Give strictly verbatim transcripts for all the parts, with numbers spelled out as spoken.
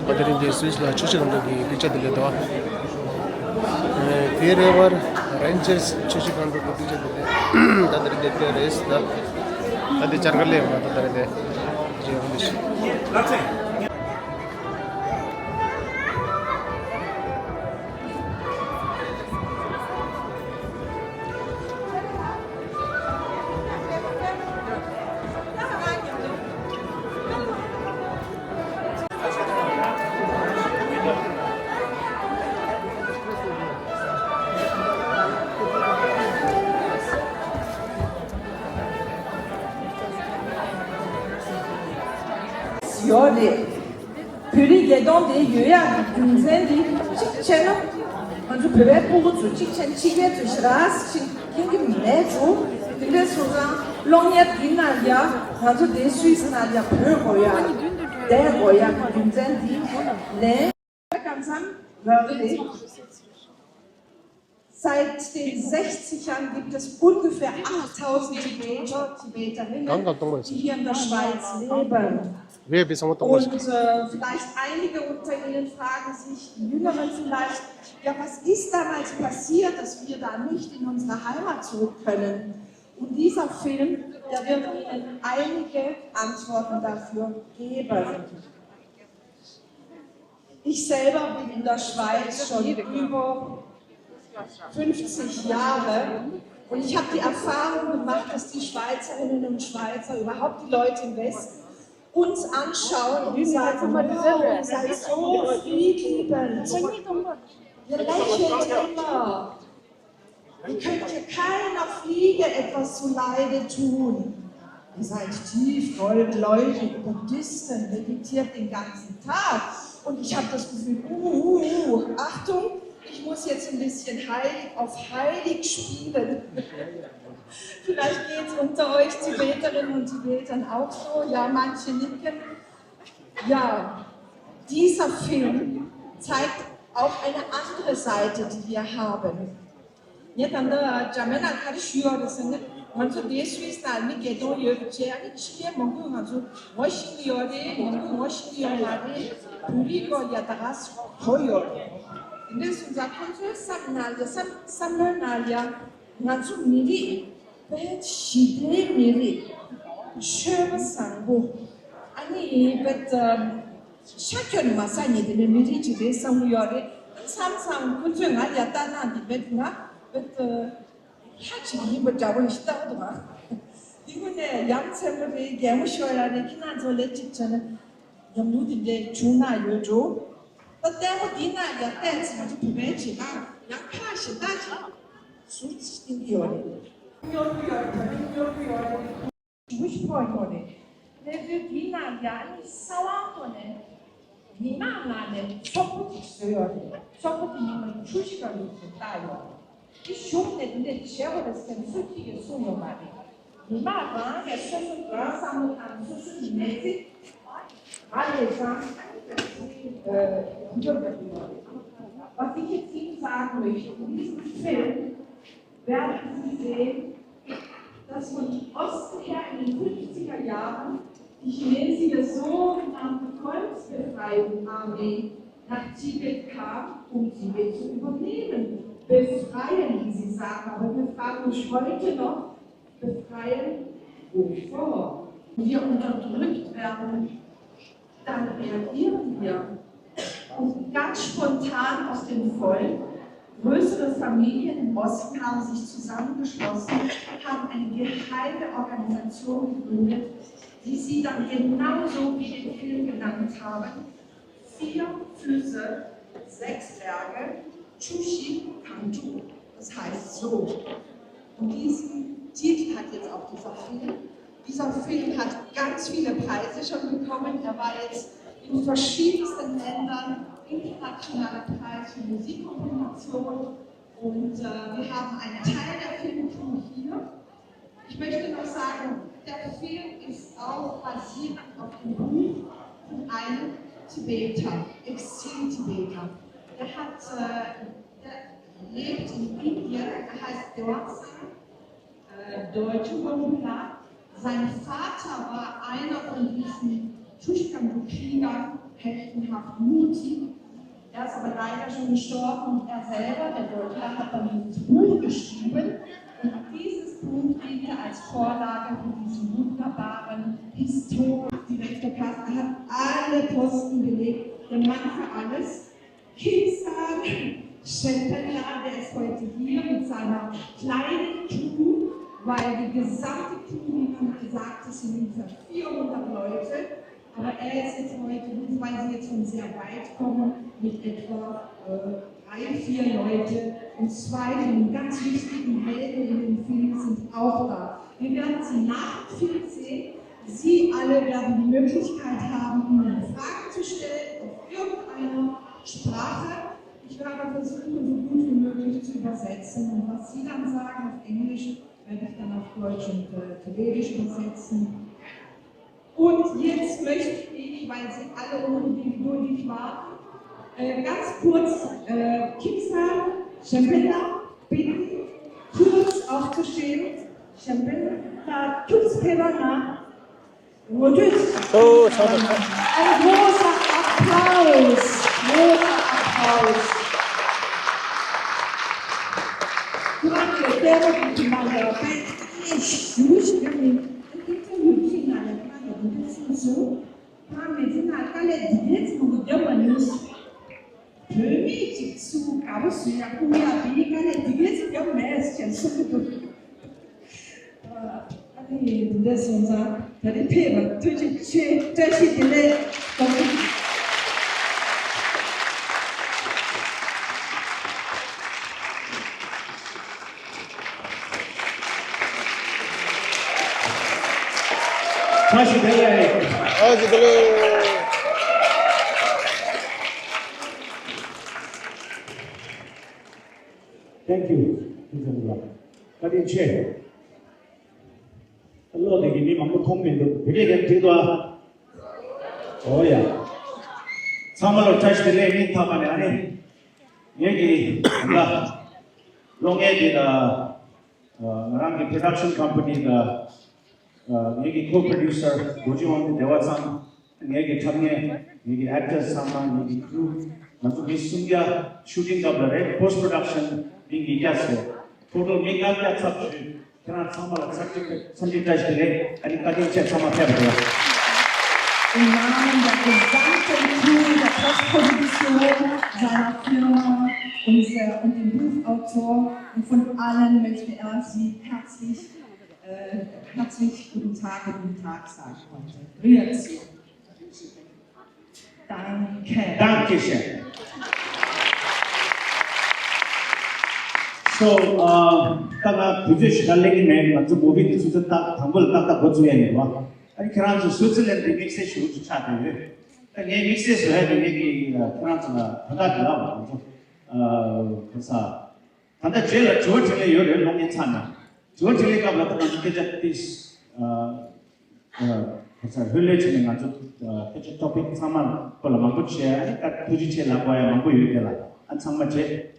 ད་རིང་འདི་སུད་སི་ལ་ཆུ་བཞི་སྒང་དྲུག་གི་དུས་ཆེན་དེ་ལས་དོ། དེའི་རེ་བར་རེན་ཇར་ཆུ་བཞི་སྒང་དྲུག་གི་དུས་ཆེན་དེ་ལས་ད་ད་རིང་འདི་དེ་རེད་ད། ད་འདི་བཅར་ག་ལས་ཡོང་བ་ད་ད་རིང་འདི་རྗེ་ཧུ་ལི་ཤི། ཡོད་རེད། བོད་རིགས་བརྒྱད་སྟོང་དེ་ཡོད་ཡག་གི་རྒྱུ་མཚན་འདི་གཅིག་བྱས་ན། ང་ཚོ་བོད་པའི་སྤུ་གུ་ཚོ་གཅིག་བྱས་ན་ཕྱི་རྒྱལ་ཚོ་ཞེ་དྲག་ཅིག་མཁྱེན་གྱི་མེད་འགྲོ། དེ་འདྲ་སོང་ཙང་གློག་བརྙན་འདི་ནང་ཡ་ང་ཚོ་དེ་སུད་སི་ནང་ཡ་བོད་དགོས་ཡག་བསྡད་དགོས་ཡག་གི་རྒྱུ་མཚན་འདི་ལན། Langsam, wirklich. Seit den sechzigern gibt es ungefähr achttausend Tibeter, Tibeterinnen, die hier in der Schweiz leben. Und äh, vielleicht einige unter Ihnen fragen sich, die Jüngeren vielleicht, ja, was ist damals passiert, dass wir da nicht in unsere Heimat zurück können? Und dieser Film, der wird Ihnen einige Antworten dafür geben. Ich selber bin in der Schweiz schon über fünfzig Jahre und ich habe die Erfahrung gemacht, dass die Schweizerinnen und Schweizer, überhaupt die Leute im Westen, uns anschauen und sagen: „Wow, ihr seid so friedliebend. Ihr lächelt immer. Ihr könnt ja keiner Fliege etwas zuleide tun. Ihr seid tiefgläubige Buddhisten, meditiert den ganzen Tag.“ Und ich habe das Gefühl, uh, uh, uh, Achtung, ich muss jetzt ein bisschen heilig auf heilig spielen. Vielleicht geht es unter euch Tibeterinnen und Tibetern auch so. Ja, manche nicken. Ja, dieser Film zeigt auch eine andere Seite, die wir haben. ངས་ད་ལྟ་འཇར་མན་ལ་ག་རེ་ཞུ་ཡོད་རེད་ཟེར་ན། ང་ཚོ་དེ་སུད་སི་ནང་མི་བརྒྱད་སྟོང་ཡོད་པ་བྱས། ཨ་ནི་ཕྱི་རྒྱལ་མང་པོས་ང་ཚོ་ངོ་ཤེས་ཀྱི་ཡོད་རེད། མང་པོས་ངོ་ཤེས་ཀྱི་ཡོད་མ་རེད། བོད་རིགས་སྐོར་ཡ་ད་ག་ཚོད་ཡོད་རེད། དེ་འདྲ་སོང་ཙང་ཁོང་ཚོའི་བསམ་ནང་ལ་བསམ་བསམ་བློའི་ནང་ལ་ཡ། ང་ཚོ་མི་རིགས་དཔེ་ཞི་བདེའི་མི་རིགས། ཆོས་པ་བཟང་པོ། ཨ་ནི་དཔེ་ཤ་ཁྱོན་མ་ཟ་མཁན་དེ་འདྲའི་མི་རིགས་ཅིག་རེད་བསམ་གྱི་ཡོད་རེད། མཚམས་མཚམས་ཁོ་ཚོས་ང་ལ་ལྟ་ན་འདི་དཔེ་ང་དཔེ་ལྷ་ཅིག་ཡིན་པ་འདྲ་པོ་ཞིག་ལྟ་བུ་འདུག་ཨ། འདི་ངོ་ནས་ཡ་མཚན་པོ་རེད། གད་མོ་ཤོར་ཡ་རེད། ཁྱེད་རང་ཚོ་ལས་ཅིག་བྱས་ན། ཉམས་མྱོང་དེ་འདྲའི་བྱུང་ན་ཡོད་འགྲོ། ད་ལྟད་མོ་འདི་ན་ཡར་བལྟས་ཚེ་ང་ཚོ་བོད་པའི་བྱེད་སྟངས་ཡང་ཁ་ཞེ་དྲག་ཅིག་ཟུར་ཅིག་བསྟན་གྱི་ཡོད་རེད། སྨྱོ་རྒྱུ་ཡོད་རེད། ད་རིང་སྨྱོ་རྒྱུ་ཡོད་རེད། ཞེ་པོ་ཞིག་ཕོག་ཡོད་རེད། གནས་ཚུལ་འདི་ན་ཡང་ནི་ས་དབང་ཐོག་ནས་མི་མང་ནང་ནས་ཚོགས་པ་ཅིག་བཟོས་ཡོད་རེད། ཚོགས་པ་དེ་མིང་ལ་ཆུ་བཞི་སྒང་དྲུག་ཟེར་བཏགས་ཡོད་རེད། དེ་གཞུང་ནས་འདི་འདྲ་བྱེད་དགོས་རེད་ཟེར་ནས་སུ་གཅིག་གིས་གསུངས་ཡོད་མ་རེད། མི་མང་རང་གིས་སོ་སོ་རང་བསམ་བློ་བཏང་སོ་སོའི་མི་ཚེ་ག་ལས་ཀྱང་འགྱུར་བ་ཡོང་བ་རེད། Was ich jetzt Ihnen sagen möchte, in diesem Film werden Sie sehen, dass von Osten her in den fünfziger Jahren die chinesische sogenannte Volksbefreiungsarmee nach Tibet kam, um Tibet zu übernehmen. Befreien, wie Sie sagen, aber wir fragen uns heute noch, befreien wovor? Wenn wir unterdrückt werden, dann reagieren wir. Und ganz spontan aus dem Volk, größere Familien im Osten haben sich zusammengeschlossen, haben eine geheime Organisation gegründet, die Sie dann genauso wie den Film genannt haben, vier Flüsse, sechs Berge, Chushi Kantu. Das heißt so. Und diesen Titel hat jetzt auch dieser Film. Dieser Film hat ganz viele Preise schon bekommen. Er war jetzt in verschiedensten Ländern internationaler Preis für Musikkomposition. Und äh, wir haben einen Teil der Filmcrew hier. Ich möchte noch sagen, der Film ist auch basierend auf dem Buch von einem Tibeter, Exil-Tibeter. Der hat, äh, der lebt in Indien, er heißt Dorsan, äh, Deutsche Urkundler. Sein Vater war einer von diesen Tushkandu-Kriegern, Heldenhaft mutig. Er ist aber leider schon gestorben und er selber, der Deutsche, hat dann dieses Buch geschrieben. Und dieses Buch diente als Vorlage für diesen wunderbaren Historiker. Direktor Carsten hat alle Posten belegt, der Mann für alles. Kingsan Schempella, der ist heute hier mit seiner kleinen Crew, weil die gesamte Crew, wie man gesagt hat, sind ungefähr vierhundert Leute. Aber er ist jetzt heute, weil sie jetzt von sehr weit kommen, mit etwa äh, drei, vier Leute und zwei von den ganz wichtigen Helden in dem Film sind auch da. Wir werden sie nach dem Film sehen. Sie alle werden die Möglichkeit haben, Ihnen Fragen zu stellen auf irgendeiner Sprache. Ich werde versuchen, so gut wie möglich zu übersetzen. Und was Sie dann sagen auf Englisch, werde ich dann auf Deutsch und äh, Tibetisch übersetzen. Und jetzt möchte ich, weil Sie alle ungeduldig warten, äh, ganz kurz äh, Kingsan Schempella bitten, kurz aufzustehen. Schempella Kingsan Schempella. Ein großer Applaus. Großer Applaus. Grande, der Mann, der Mensch, ich muss mir ein Interview kriegen, eine Frage, die wissen so. ཕ་མེས་ཚེ་ན་དཀའ་ལས་འདི་འདྲའི་ཚང་མ་བརྒྱབ་མ་མྱོང་། བུད་མེད་ཅིག་ཚུར་དགའ་པོ་བཟོ་ཡག་ཕུང་ཡག་དེའི་དཀའ་ལས་འདི་འདྲའི་ཚང་བརྒྱབ་མེད་ཅེས་གསུང་གི་འདུག་ཨ་ནི་འདི་འདྲ་སོང་ཙང་ད་རེས་ཕེབས་པར་ཐུགས་རྗེ་ཆེ། བཀྲ་ཤིས་བདེ་ལེགས། བཀྲ་ཤིས་བདེ་ལེགས། བཀྲ་ཤིས་བདེ་ལེགས། Thank you. བཀའ་དྲིན་ཆེ། གློག་དེ་གི་མི་མང་པོ་མཐོང་མི་འདུག་བོད་སྐད་ཀྱང་འགྲིག་འདུག་ཨ། ཨོ་ཡ། ཚང་མ་ལ་བཀྲ་ཤིས་བདེ་ལེགས། སྙིང་ཐག་པ་ནས། ཨ་ནི་ངེད་ཀྱི་ད་གློག་བརྙན་འདི་ད་ང་རང་གི་production company ད་ངེད་ཀྱི་co-producer རྡོ་རྗེ་དབང་མོ་བདེ་བ་ཚང་། ངེད་ཀྱི་འཁྲབ་མཁན། ངེད་ཀྱི་actors ཚང་མ། ངེད་ཀྱི་crew། ང་ཚོ་མི་སུམ་བརྒྱ། shooting སྐབས་ལ་རེད། post production མི་ཉིས་བརྒྱ་ཟེར། total མི་ལྔ་བརྒྱ་ཚབ་ཞུས། ཁྱེད་རང་ཚང་མ་ལ་འཚམས་འདྲི། འཚམས་འདྲི་བཀྲ་ཤིས་བདེ་ལེགས། ཨ་ནི་བཀའ་དྲིན་ཆེ། ཚང་མ་ཕེབས་པ་དེ་ལ། Im Namen der gesamten Crew der Postproduktion, seiner Firma, unser, und dem Buchautor und von allen möchte er Sie herzlich, äh, herzlich guten Tag und guten Tag sagen heute. Grüezi. Danke. Dankeschön. So, uh, ད་ང་དུས་ཚོད་ཞེ་དྲག་ལེན་གྱི་མེད། ང་ཚོ་movie འདི་ཆུ་ཚོད་ཏག་དང་པོ་ལ་ཏག་ཏག་འགོ་བཙུགས་ཡ་ཡིན་པ། ཨ་ནི་ཁྱེད་རང་ཚོ་སུའི་ཙི་ལན་འདི་དམིགས་བསལ་ཞུ་རྒྱུ་ཆགས་བསྡད་ཡོད། ད་ངས་དམིགས་བསལ་བཟོ་ཡ་འདི་ངེད་ཀྱི་ཁྱེད་རང་ཚོ་ལ་ད་ལྟ་འདི་ལ་ང་ཚོ་ག་ས་ད་ལྟ་རྗེས་ལ་དྲི་བ་དྲིས་ལན་ཡོད་རེད། གློག་བརྙན་ཚར་ན་དྲི་བ་དྲིས་ལན་སྐབས་ལ་ད་ང་ཚོ་སྐད་ཆ་ཏིས་ཁ་ཚ་ལྷོད་ལྷོད་བྱས་ནས་ང་ཚོ་སྐད་ཆ་topic ཚང་མ་སྐོར་ལ་མང་པོ་བྱས། ཨ་ནི་ད་ཐུགས་རྗེ་ཆེ་ལབ་དགོས་ཡ་མང་པོ་ཡོད་དེ་ལ། ཨ་ཚང་མ་བྱས།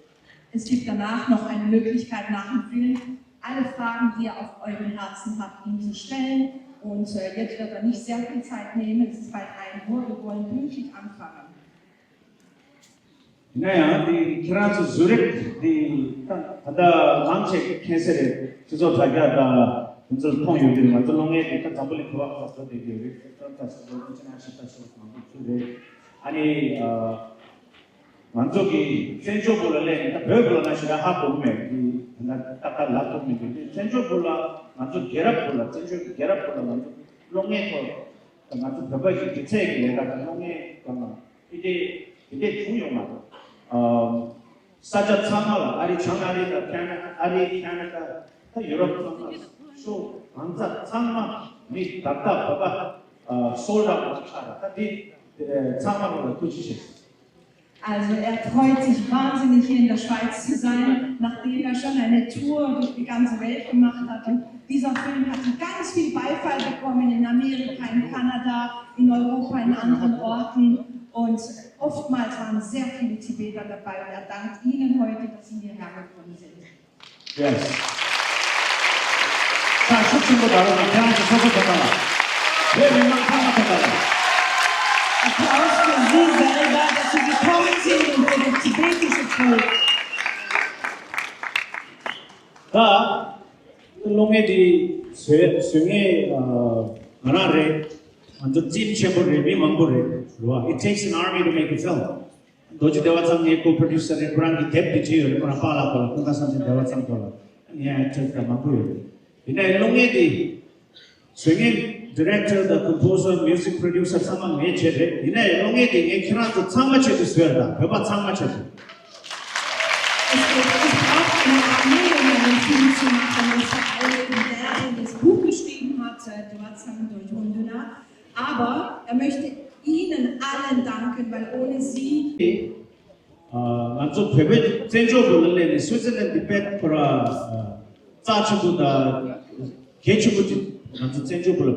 Es gibt danach noch eine Möglichkeit, nach dem Film alle Fragen, die ihr auf eurem Herzen habt, ihm zu stellen. Und äh, jetzt wird er nicht sehr viel Zeit nehmen, es ist bald ein Uhr, wir wollen pünktlich anfangen. ཡིན་ན་ཡང་དེ་ཁྱེད་རང་ཚོ་ཟུ་རིག་དེ་ད་ད་ལྟ་མང་ཆེ་མཁྱེན་གསལ་རེད། སྤྱི་ཚོགས་དྲ་རྒྱ་དང་དེ་ཚོར་མཐོང་ཡོད་དུས། ང་ཚོ་གློག་བརྙན་དེ་ད་འཛམ་བུ་གླིང་ག་པར་ཁ་བཟོ་བསྡད་ཀྱི་ཡོད་རེད། ད་ད་ཟེར་བ་ཅི་ན་ཞིག་ད་ཞིག་མང་པོ་ཚུད་རེད། ཨ་ནི་ང་ཚོ་གི་བཙན་བྱོལ་སྐོར་ལ་སླེབས་ནས་ད་བོད་སྐོར་ལ་ན་ཞེ་དྲག་ཧ་གོ་གི་མེད་དེ། ད་ད་ད་ལབ་ཐུབ་མི་འདུག་དེ་བཙན་བྱོལ་སྐོར་ལ་ང་ཚོ་རྒྱལ་རབས་སྐོར་ལ། བཙན་བྱོལ་གྱི་རྒྱལ་རབས་སྐོར་ལ་ང་ཚོ་གློག་བརྙན་ཐོག་ད་ང་ཚོ་བོད་པ་གི་སྒྱུ་རྩལ་གྱི་ལས་ཀ་དང་གློག་བརྙན་སྐོར་ལ། དེ་འདྲས་དེ་འདྲས་བྱུང་ཡོད་མ་རེད། ཨ། ས་ཆ་ཚང་མ་ལ། ཨ་རི། བྱང་ཨ་རི་དང་ཁེ་ན། ཨ་རི། ཁེ་ན་ཌ། ད་ཡུ་རོབ་ཚང་མ་ལ། ཤོ་གང་ས་ཚང་མ་མི་ད་ལྟ་བོད་པ་sold out ཆགས་རེད། ད་དེ་ཚང་མ་ལ་ཐུགས་རྗེ་ཆེ། Also er freut sich wahnsinnig, hier in der Schweiz zu sein, nachdem er schon eine Tour durch die ganze Welt gemacht hat. Und dieser Film hat ihm ganz viel Beifall bekommen in Amerika, in Kanada, in Europa, in anderen Orten. Und oftmals waren sehr viele Tibeter dabei. Und er dankt Ihnen heute, dass Sie hierher gekommen sind. Yes. ད་ཤུགས་ཆེན་པོ་ད་རུང་ཁྱེད་རང་ཚོ་སོ་སོ་ཐོག་ལ། བོད་མི་མང་ཚང་མ་ཐོག་ལ། Applaus für Sie selber, dass Sie gekommen sind und für das tibetische Volk. ད་གློག་བརྙན་འདི་བཟོས་བཟོས་མཁན་ང་རང་རེད། ང་ཚོ་ཊིམ་ཆེན་པོ་རེད། མི་མང་པོ་རེད། རེད་བ། It takes an army to make a film. རྡོ་རྗེ་བདེ་བ་ཚང་ངའི་ཀོ་པོ་རོ་ཌིའུ་སར་རེད། ཁོ་རང་གིས་དེབ་དེ་བྲིས་ཡོད་རེད། ཁོ་རང་པཱ་ལགས་སྐོར་ལ། ཀུན་དགའ་བསམ་གཏན་བདེ་བ་ཚང་སྐོར་ལ། ངའི་ཨེག་ཊར་དང་མང་པོ་ཡོད་རེད། ཡིན་ནའི་གློག་བརྙན་འདི་བཟོ་མཁན་ཌི་རེག་ཊར་དང་ཀོམ་པོ་ཟར། མིའུ་ཟིག་པྲོ་ཌིའུ་སར་ཚང་མ་ངའི་ཆེད་རེད། ཡིན་ནའི་གློག་བརྙན་འདི་ངས་ཁྱེད་རང་ཚོ་ཚང་མ་ཆེད་དུ་བཟོས་ཡོད། ད་བོད་པ་ཚང་མ་ཆེད་དུ། Es gibt, es braucht eine Armee, um einen Film zu machen, und für alle Ideen, das Buch geschrieben hat, äh, Dwazang Dorjonduna. Aber er möchte Ihnen allen danken, weil ohne Sie ང་ཚོ་བོད་པའི་བཙན་བྱོལ་བོད་ལ་སླེབས་ནས། སུའི་ཙི་ལན་འདི་དཔེ་ཁོ་ར་རྩ་ཆེན་པོ་དང་གལ་ཆེན་པོ་ཅིག་ང་ཚོ་བཙན་བྱོལ་བོད་ལ།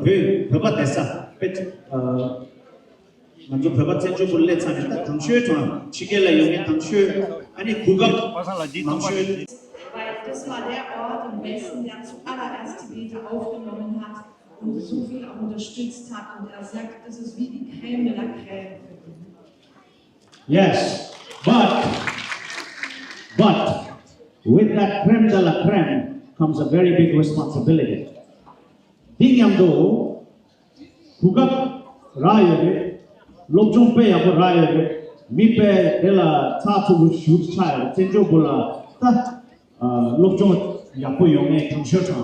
བོད་བོད་པ་བསྡད་ས་དཔེ་ང་ཚོ་བོད་པ་བཙན་བྱོལ་བོད་ལ་སླེབས་ཚར་ནས། ད་དང་ཤོས་དང་ཕྱི་རྒྱལ་ལ་ཡོད་མཁན་དང་ཤོས། ཨ་ནི་གོ་སྐབས་མང་ཤོས། Weil das war der Ort im Westen, der zuallererst Tibeter aufgenommen hat und so viel auch unterstützt hat. Und er sagt, das ist wie die Crème de la Crème für ihn. Yes, but, but with that crème de la crème comes a very big responsibility. འདི་མཉམ་དུ་གོ་སྐབས་རག་ཡོད་རེད། སློབ་སྦྱོང་དཔེ་ཡག་པོ་རག་ཡོད་རེད། མི་དཔེ་དེ་ལ་ཚགས་ཚུད་པོ་ཞེ་པོ་ཅིག་ཆགས་ཡོད་རེད། བཙན་བྱོལ་བོད་ལ་ད་སློབ་སྦྱོང་ཡག་པོ་ཡོང་མཁན་དང་ཤོས་དང་།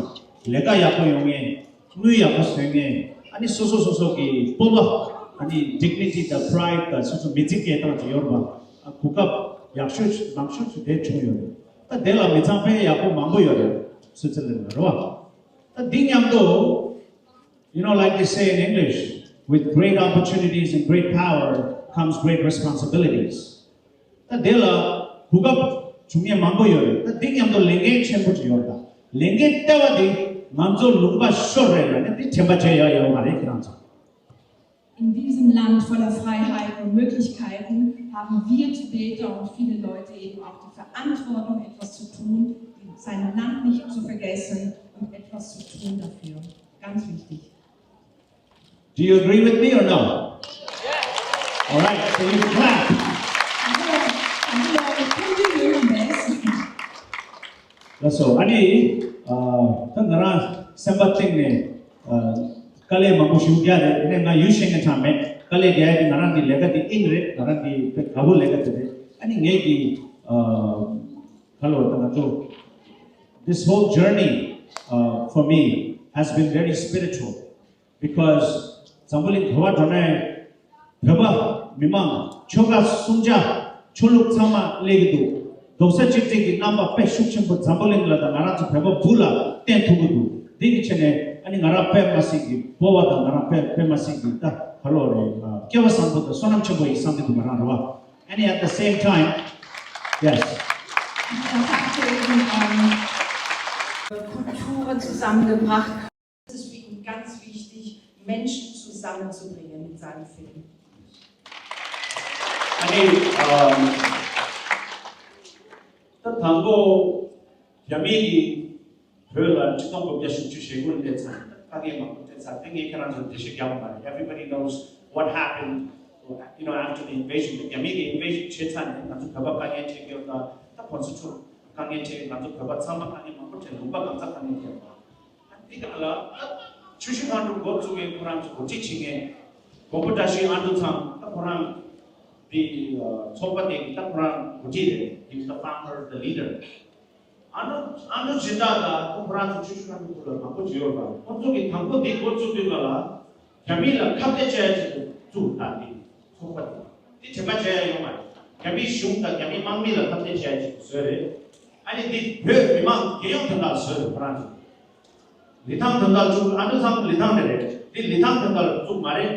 ལས་ཀ་ཡག་པོ་ཡོང་མཁན། དངུལ་ཡག་པོ་བཟོ་མཁན། ཨ་ནི་སོ་སོ་སོ་སོ་གི་སྤོབས་པ། ཨ་ནི་ཌིག་ནི་ཊི་དང་པ་རའེཌ་དང་སོ་སོ་མི་ཚེ་སྐྱེལ་སྟངས་ཅིག་ཡོད་རེད་པ། ཨ། གོ་སྐབས་ཡག་ཤོས་མང་ཤོས་ཤིག་དེ་བྱུང་ཡོད་རེད། ད་དེ་ལ་མི་ཚང་དཔེ་ཡག་པོ་མང་པོ་ཡོད་རེད། སུའི་ཙི་ལན་ལ་རེད་པ། ད་འདི་མཉམ་དུ། You know, like they say in English, with great opportunities and great power comes great responsibilities. ད་དེ་ལ་གོ་སྐབས་བྱུང་མཁན་མང་པོ་ཡོད་རེད། ད་འདི་མཉམ་དུ་ལས་འགན་ཆེན་པོ་ཅིག་ཡོད་རེད། ད་ལས་འགན་ལྟེ་བ་དེ་ང་ཚོ་ལུང་པ་ཤོར་རེད་ལབ་ནས་འདི་དྲན་པ་བརྗེད་ཡ་ཡོད་མ་རེད། ཁྱེད་རང་ཚོ། In diesem Land voller Freiheiten und Möglichkeiten haben wir Tibeter und viele Leute eben auch die Verantwortung, etwas zu tun, sein Land nicht zu vergessen und etwas zu tun dafür. Ganz wichtig. Do you agree with me or no? All right, so you clap. ལགས་སོ། ཨ་ནི། ཨ། ད་ང་རང་སེམས་པ་གཏིང་ནས། ཨ། དཀའ་ལས་མང་པོ་ཞིག་རྒྱག་རེད། ཡིན་ནའི་ང་ཡུལ་ཤེས་མཁན་གྲངས་མེད། དཀའ་ལས་རྒྱག་ཡ་དེ་ང་རང་གི་ལས་ཀ་དེ་ཨིན་རེད། ང་རང་གི་དཔེ་དགའ་པོ་ལས་ཀ་དེ་རེད། ཨ་ནི་ངེད་ཀྱི། ཨ། ག་ལོ། ད་ང་ཚོ། This whole journey, uh, for me has been very spiritual. Because འཛམ་བུ་གླིང་ག་པར་འགྲོ་ནའི་བོད་པ་མི་མང་ཆོལ་ཁ་སུམ་ཆ་ཆོས་ལུགས་ཚང་མ་སླེབས་ཀྱི་འདུག་རྡོག་རྩ་གཅིག་སྒྲིལ་གྱི་རྣམ་པ་དཔེ་ཤུགས་ཆེན་པོ་འཛམ་བུ་གླིང་ལ་དང་ང་རང་ཚོ་བོད་པ་བུ་ལ་བསྟན་ཐུབ་ཀྱི་འདུག་འདི་གི་ཆེད་ནས་ཨ་ནི་ང་རང་དཔེ་མ་སྲིད་ཀྱི་སྤོབས་པ་དང་། ང་རང་དཔེ་དཔེ་མ་སྲིད་ཀྱི་ད་ག་ལོ་རེད། སྐལ་བ་བཟང་པོ་དང་བསོད་ནམས་ཆེན་པོ་ཡིན་བསམ་གྱི་འདུག་ང་རང་རེད་པ། ཨ་ནི་at the same time, yes. Er sagte eben, ähm, Kulturen zusammengebracht. Es ist für ihn ganz wichtig, Menschen zusammenzubringen mit seinem Film. ཨ་ནི། ཨ། ད་དང་པོ་རྒྱ་མི་གིས་བོད་ལ་ཆིག་སྟོང་དགུ་བརྒྱ་བཞི་བཅུ་ཞེ་དགུ་ལ་སླེབས་ཚར། དཀའ་ངལ་མང་པོ་འཕྲད་ཚར། དེ་ངས་ཁྱེད་རང་ཚོར་འགྲེལ་བཤད་རྒྱག་དགོས་མ་རེད། Everybody knows what happened, you know, after the invasion. རྒྱ་མི་གིས་ཨིན་ཝེ་ཤན་བྱས་ཚར་ནས་ང་ཚོ་བོད་པ་དཀའ་ངལ་འཕྲད་ཀྱི་ཡོད་ད། ད་ཁོང་ཚོ་ཚོ་དཀའ་ངལ་འཕྲད། ང་ཚོ་བོད་པ་ཚང་མ་དཀའ་ངལ་མང་པོ་འཕྲད། ལུང་པ་གང་ས་དཀའ་ངལ་འཕྲད་པ། ཨ། འདི་ག་ལ་ཆུ་བཞི་སྔོན་འགྲོ་འགོ་བཙུགས་མཁན་ཁོ་རང་ཚོ་འགོ་ཁྲིད་བྱེད་མཁན་མགོན་པོ་བཀྲ་ཤིས་ཨ་འབྲུག་ཚང་། ད་ཁོ་རང་འདི་ཚོགས་པ་དེ་གི་ད་ཁོ་རང་འགོ་ཁྲིད་རེད། He is the founder, the leader. ཨ་ནུ་ཨ་ནུ་སྦྱིན་བདག་ལ་ཁོ་ཁོ་རང་ཚོ་ཆུ་ཤུར་ཁ་ཐུག་ཁུལ་ལ་མང་པོ་བྱས་ཡོད་པ། ཁོ་ཚོ་གིས་དང་པོ་འདི་འགོ་བཙུགས་དུས་ག་ལ་རྒྱ་མི་ལ་ཁ་གཏད་བྱ་ཡ་ཅིག་བཙུགས། ད་འདི་ཚོགས་པ་འདི་འདི་དྲན་པ་བརྗེད་ཡ་ཡོད་མ་རེད། རྒྱ་མིའི་གཞུང་དང་རྒྱ་མི་དམག་མི་ལ་ཁ་གཏད་བྱ་ཡ་ཅིག་བཟོས་རེད། ཨ་ནི་འདི་བོད་མི་མང་རྒྱལ་ཡོངས་དོན་དག་བཟོས་རེད། ཁོ་རང་ཚོ། ལི་ཐང་དོན་དག་བཙུགས། ཨ་འདུ་ཚང་ལི་ཐང་ནས་རེད། འདི་ལི་ཐང་དོན་དག་བཙུགས་མ་རེད།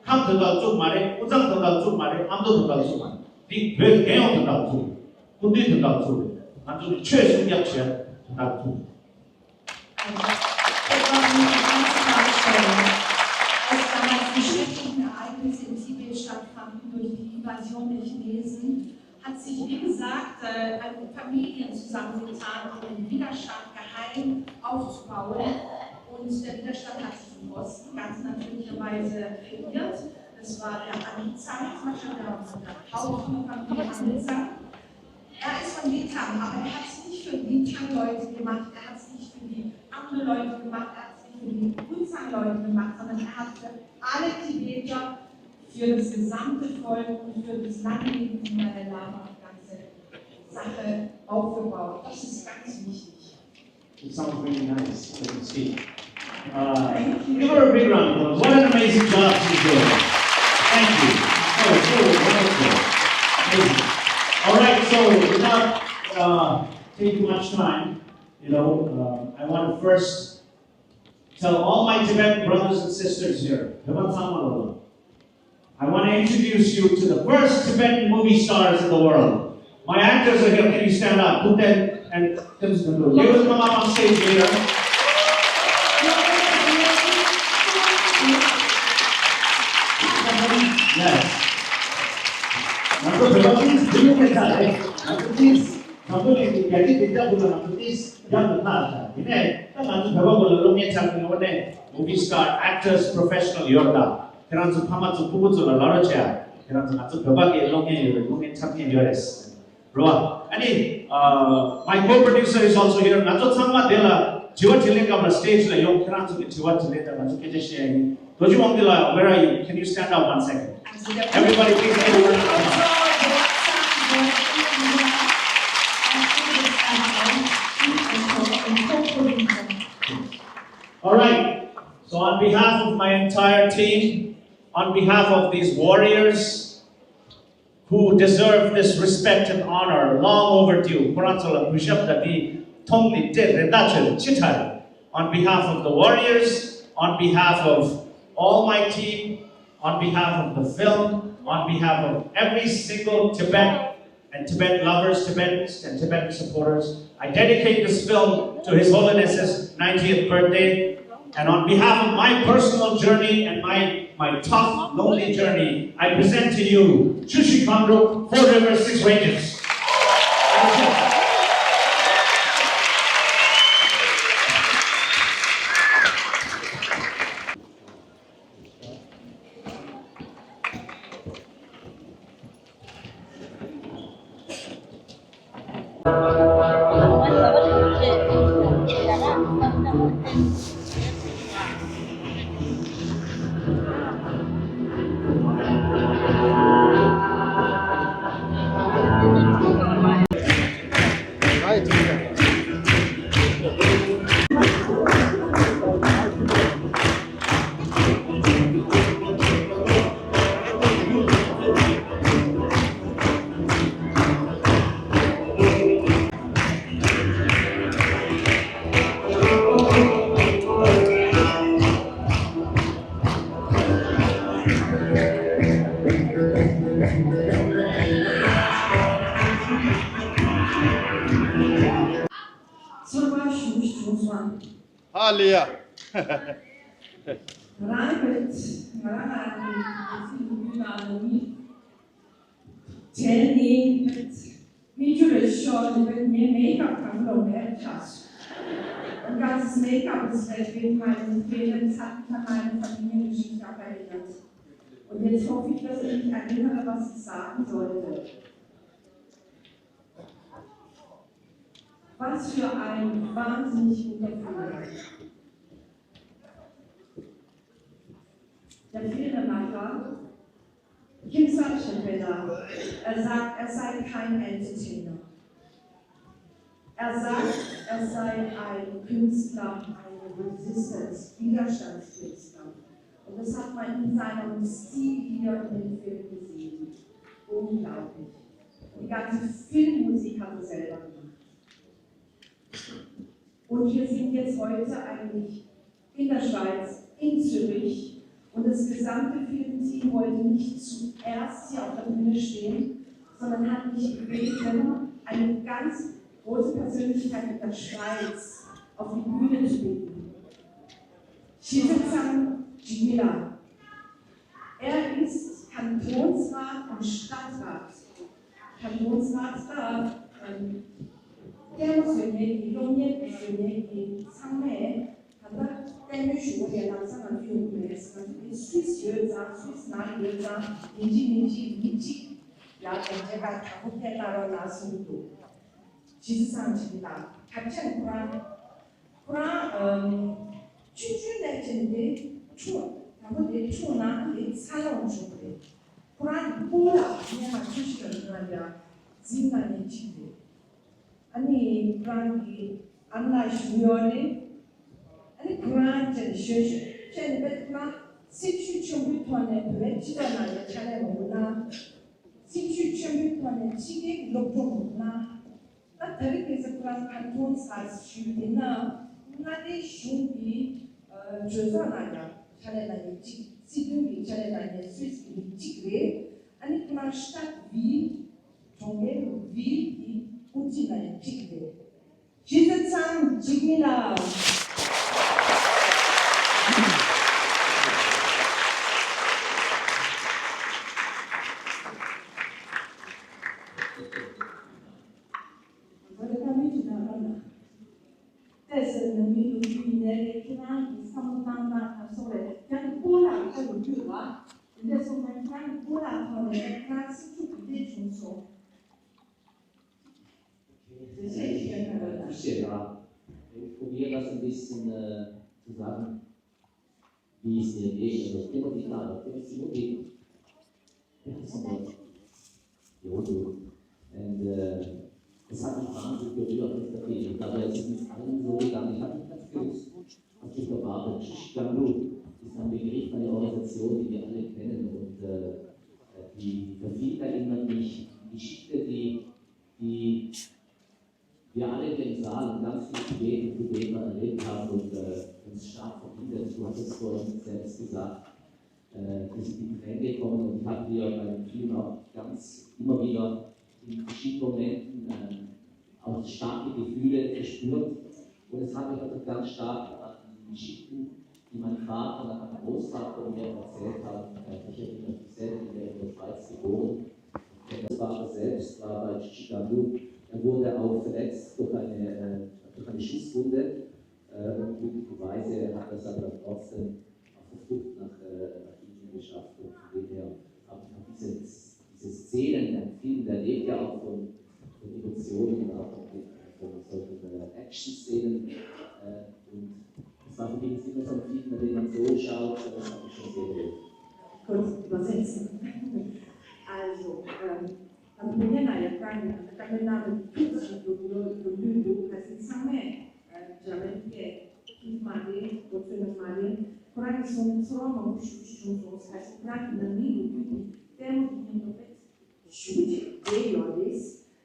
ཁམས་དོན་དག་བཙུགས་མ་རེད། དབུས་གཙང་དོན་དག་བཙུགས་མ་རེད། ཨ་མདོ་དོན་དག་བཙུགས་མ་རེད། འདི་བོད་རྒྱལ་ཡོངས་དོན་དག་བཙུགས་རེད། སྐུ་མདུན་དོན་དག་བཙུགས་རེད། ང་ཚོ་གི་ཆོས་སྲུང་སྐྱོབ་བྱེད་དོན་དག་བཙུགས་རེད། Als damals die schrecklichen Ereignisse in Tibet stattfanden durch die Invasion der Chinesen, hat sich, wie gesagt, äh, eine Familien zusammengetan, um den Widerstand geheim aufzubauen. Und der Widerstand hat sich im Osten ganz natürlicherweise formiert. Das war der Anzang, zum Beispiel der, der Haufen von Anzang. Er ist von Lintang, aber er hat es nicht für Lintang-Leute gemacht, er hat es nicht für die anderen Leute gemacht, er hat es nicht für die Anzang-Leute gemacht, sondern er hat es für alle Tibeter, für das gesamte Volk und für das Landleben von Dalai Lama die ganze Sache aufgebaut. Das ist ganz wichtig. It sounds really nice. Let me see. Uh, give her a big round of applause. What an amazing job she's doing. Thank you. Oh, so wonderful. Amazing. All right, so without uh, taking much time, you know, uh, I want to first tell all my Tibetan brothers and sisters here, I want to introduce you to the first Tibetan movie stars in the world. My actors are here. Can you stand up? Put them and they will come up on stage later. Yes. ང་ཚོ་བོད་པ་ཏིས་བི་ཡུ་ཁེ་ཚ་རེད། ང་ཚོ་ཏིས་ང་ཚོ་ལས་ཀྱི་རྒྱ་སྐད་དེ་རྒྱབ་དགོས་ལ། ང་ཚོ་ཏིས་རྒྱབ་ལ་ཐག་ཆ། དེ་ནས་ད་ང་ཚོ་བོད་པ་པོ་ལ་གློག་བརྙན་འཁྲབ་མཁན་ངོ་ནས་movie star, actors, professional ཡོད་རེད། ད་ཁྱེད་རང་ཚོ་ཕ་མ་ཚོ་ཕྲུ་གུ་ཚོ་ལ་ལབ་རོགས་བྱས། ཁྱེད་རང་ཚོ་ང་ཚོ་བོད་པ་གི་གློག་བརྙན་ཡོད་རེད། གློག་བརྙན་འཁྲབ་མཁན་ཡོད་རེད། རེད་བ། ཨ་ནི། Uh, my co-producer is also here. ང་ཚོ་ཚང་མ་དེ་ལ་དྲི་བ་དྲིས་ལན་སྐབས་ལ་stage ལ་ཡོང་། ཁྱེད་རང་ཚོ་གི་དྲི་བ་དྲིས་ལན་དང་ང་ཚོ་སྐད་ཆ་བཤད་ཡ་ཡིན། རྡོ་རྗེ་དབང་འདུས་ལགས། Where are you? Can you stand up one second? Everybody, please give a round of applause. All right. So, on behalf of my entire team, on behalf of these warriors, who deserve this respect and honor long overdue. ཁོ་རང་ཚོ་ལ་གུས་ཞབས་དང་འདི་མཐོང་ནི་དེ་རེ་ད་ཆེ་ཆེ་ཕྲ་རེད། On behalf of the warriors, on behalf of all my team, on behalf of the film, on behalf of every single Tibet and Tibet lovers, Tibetans and Tibetan supporters, I dedicate this film to His Holiness's ninetieth birthday. And on behalf of my personal journey and my, my tough, lonely journey, I present to you Chushi Khamdruk, Four Rivers, Six Ranges. ཚོར་བ་ཞུ་བྱུང་སོང་། ཧ་ལེ་ཡ། ང་རང་བེད། ང་རང་ང་རང་གི་ཚིག་ལུགས་ལ་ནི། དེ་ནི་བེད། མི་ཁྱོད་རེ་ཤོག་ནི་བེད། ངའི་མེ་ཁབ་གང་ལོ་མེད་ཆགས། Und ganzes Make-up ist weg wegen meinen Fehlern, hat mich an meine Familiengeschichte auch erinnert. Und jetzt hoffe ich, dass ihr mich erinnere, was ich sagen sollte. Was für ein wahnsinnig guter Film. Der Filmemacher Kim Satchipeda, er sagt, er sei kein Entertainer. Er sagt, er sei ein Künstler, ein Resistance-, Widerstandskünstler. Und das hat man in seinem Stil hier in dem Film gesehen. Unglaublich. Und die ganze Filmmusik hat er selber gemacht. Und wir sind jetzt heute eigentlich in der Schweiz, in Zürich. Und das gesamte Filmteam wollte nicht zuerst hier auf der Bühne stehen, sondern hat mich gebeten, eine ganz große Persönlichkeit in der Schweiz auf die Bühne zu bitten. Shizetsang Jimila. Er ist Kantonsrat und Stadtrat. Kantonsrat da, ähm, der muss wir nicht, die Lunge, die wir nicht, die Zange, hat er ལྟད་མོ་ཞུ་བ་ཡང་ལམ་སང་ང་ཚོ་ཡོང་གི་མེད་ཟེར། ང་ཚོ་འདི་སུད་སི་ཡོད་ཙང་སུད་སི་ནང་ཡོད་ཙང་ཡིན་གཅིག་མིན་གཅིག་མི་གཅིག་ལ་དེ་འདྲའི་ཁ་དྲང་པོ་ཕེབས་གནང་རོགས་གནང་གསུང་གི་འདུག་ཇི་ཙམ་བྱེད་ཀྱི་དང་ཐབས་ཆེན་ཁོ་རང་ཁོ་རང་ཨམ་ཆུང་ཆུང་ནས་བྱས་ནས་དེ་ཁྲུང་དང་པོ་དེ་ཁྲུང་ནང་དེ་འཚར་ལོངས་བྱུང་བ་རེད། ཁོ་རང་གི་སྤོ་ལགས་སྔོན་མ་ཆུ་བཞི་ལ་ཡོད་ན་ཡང་འཛིན་གནང་མཁན་གཅིག་རེད། ཨ་ནི་ཁོ་རང་གི་ཨམ་ལགས་ཞུ་ཡོད་རེད། ཨ་ནི་ཁོ་རང་བཅས་ནས་ཞོད་ཞོད་བྱས་ནས་དཔེ་ཐུབ་ན་སེམས་ཤུགས་ཆེན་པོའི་ཐོག་ནས་བོད་པའི་སྤྱི་ཚོགས་ནང་ལ་ཕྱག་ལས་མང་པོ་གནང་། སེམས་ཤུགས་ཆེན་པོའི་ཐོག་ནས་ཕྱི་རྒྱལ་གྱི་སློབ་སྦྱོང་མང་པོ་གནང་། ད་ད་རེས་ཁ་སང་ཁོ་རང་ཁ་འཐོར་ཚར་ཞུས་ཡིན་ན་མངའ་སྡེ་གཞུང་གི་གྲོས་ཚོགས་ནང་ཡང་ཕྱག་ལས་གནང་མཁན་གཅིག་སྲིད་དོན་གྱི་ཕྱག་ལས་གནང་མཁན་སུད་སི་གི་མི་གཅིག་རེད། ཨ་ནི་ཁོ་རང་ཤ་ཏག་བི་གྲོང་ཁྱེར་བི་གི་དབུ་ཁྲིད་ནང་ཡང་གཅིག་རེད། གཞིས་རྩེ་ཚང་འཇིགས་མེད་ལགས། ང་ཚོ་ལ་བཀའ་མོལ་ཅིག་གནང་རོགས་གནང་། ཏོག་ཙམ་ནང་མི་ལོ་རྒྱུས་ཡིན་ནའི་རེད། ཁྱེད་རང་གི་བསམ་བློ་བཏང་སྟངས་དང་སོགས་རེད། ཡང་སྤོ་ལགས་ཁ་ལོ་རྒྱུས་ལ་དེ་འདྲ་སོང་ན་ཁྱེད་རང་གི་སྤོ་ལགས་ཐོག་ནས་ཁྱེད་རང་སེམས་ཤུགས་ག་འདྲས་བྱུང་སོང་། Okay, sehr schön, sehr schön. Ich probiere das ein bisschen äh, zu sagen, wie es mir geht. Also immer wieder, aber immer wieder. Ja, das ist ja, ja, du. Und äh, es hat mich wahnsinnig berührt, das Kapitel. Ich glaube, es ist nicht allen so gegangen. Ich habe nicht ganz gewusst, was ich erwartet. Shishigandu ist ein Begriff, eine Organisation, die wir alle kennen. Und äh, die, der Film erinnert mich an die Geschichte, die, die wir alle hier im Saal und ganz viele Tibeter und Tibeter erlebt haben und äh, uns stark verbindet. Du hast es vorhin selbst gesagt, äh, dass die Tränen gekommen und ich habe hier bei dem Film auch ganz immer wieder in verschiedenen Momenten äh, auch starke Gefühle verspürt. Und es hat mich auch ganz stark an die Geschichten die mein Vater und mein Großvater mir erzählt haben, äh, ich erinnere mich sehr, ich bin ja in der Schweiz geboren. Der Großvater selbst war bei Chichigandu. Er wurde auch verletzt durch eine, äh, durch eine Schusswunde. Äh, und glücklicherweise hat er es aber dann trotzdem auf der Flucht nach, äh, nach Indien geschafft. Und von dem her habe ich auch diese, diese Szenen, der Film, der lebt ja auch von, von Emotionen und auch von, von solchen äh, Action-Szenen. Äh, und es war für mich nicht immer so ein Film, bei dem man so schaut, sondern es hat mich schon sehr berührt. Kurz übersetzen. Also, ähm, am Punyanaya Kanya, Kaminada Tutsi, Dundu, Dundu, Kasi Same, German K, Kimade, Kotsuna Mare, Kurang Song, Soro, Mamushu, Shun, Song, Kasi Kurang, Nami, Dundu, Temu, Dundu, ཞུ་རྒྱུ་དེ་ཡོད་རེད།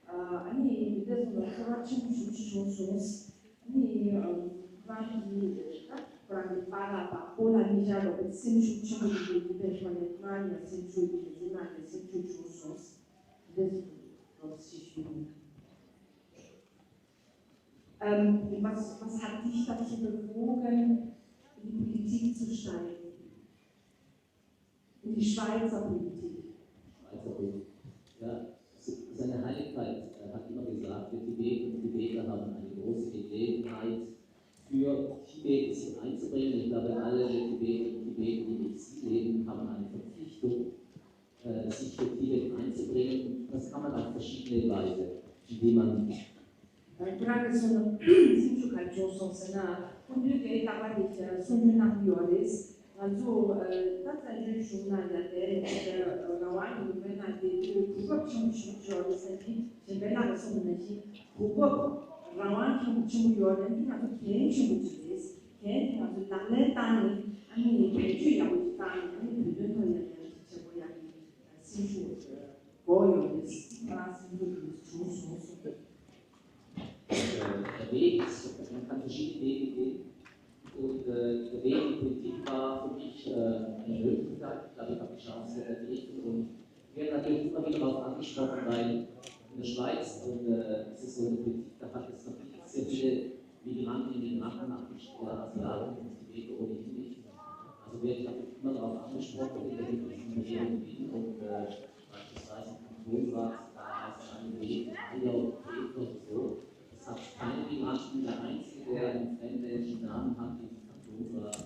ཨ་ནི་མི་དེ་ཚོ་ལ་ཚོར་བ་ཆེན་པོ་ཞེ་པོ་ཅིག་བྱུང་སོང་། ཨ་ནི་ཁོ་རང་གི་ད་ཁོ་རང་གི་པཱ་ལགས་དང་སྤོ་ལགས་གཉིས་ཆ་ལ་སེམས་ཤུགས་ཆེན་པོ་ཞིག་ཡོད་པའི་ཐོག་ནས་ཁོ་རང་ཡང་སེམས་ཤུགས་ཀྱི་འཛིན་ན་ཡང་སེམས་ཤུགས་བྱུང་སོང་། འདི་ཚོ་ཞེ་ཞུ་ཡིན། Ähm, was, was hat dich dazu bewogen, in die Politik zu steigen? In die Schweizer Politik. Schweizer Politik. Ja, seine Heiligkeit äh, hat immer gesagt, wir Tibeterinnen und Tibeter haben eine große Gelegenheit, für Tibet sich einzubringen. Ich glaube, alle Tibeterinner und Tibeterinnen, die im Exil leben, haben eine Verpflichtung, äh, sich für Tibet einzubringen. Und das kann man auf verschiedene Weise, indem man ཁྱེད་རང་གིས་གསུངས་ན་སེམས་ཤུགས་ག་རེ་བྱུང་སོང་ཟེར་ན། སྐུ་མདུན་གྱིས་རྟག་པར་དེ་གསུང་མུས་གནང་གི་ཡོད་རེད། ང་ཚོ་ད་བཙན་བྱོལ་གཞུང་ནང་ཡང་དེ་རང་དབང་གི་ལུང་པའི་ནང་བསྡད་དུས་གོ་སྐབས་ཆེན་པོ་ཞིག་ཡོད་རེད་ཟེར་གྱི། གཞན་པའི་ནང་ལ་གསུངས་པ་ནང་བཞིན་གོ་སྐབས་རང་དབང་ཆེན་པོ་ཆེན་པོ་ཡོད་རེད། འདི་ང་ཚོ་འགན་ཆེན་པོ་ཅིག་རེད། འགན་དེ་ང་ཚོས་ལག་ལེན་བསྟར་ནས་ཨ་ནི་བེད་སྤྱོད་ཡག་པོ་ཞིག་བཏང་ནས་ཨ་ནི་བོད་དོན་ཐོག་ཡང་ཡང་ཅིག་བྱེད་དགོས་ཡག་གི་སེམས་ཤུགས་དགོས་ཡོད་རེད། ང་རང་སེམས་ཤུགས་དེ་བྱུང་སོང་གསུངས། Äh, der Weg, man kann verschiedene Wege gehen. Und äh, der Weg in die Politik war für mich äh, eine Möglichkeit. Ich glaube, ich habe die Chance ergriffen und werde natürlich immer wieder darauf angesprochen, weil in der Schweiz und, äh, ist es so in der Politik, da hat es natürlich sehr viele Migrantinnen und Migranten, Afrikaner, Asiaten und Tibeter ohnehin nicht. Also werde ich natürlich immer darauf angesprochen, in der Hinsicht, wo ich bin und äh, Beispielsweise im Kantonsrat, da heißt es eine Rede, Eier und Käfer und so. Das hat kein Migranten, der Einzige, der einen fremdländischen Namen hat, den Kantonsrat.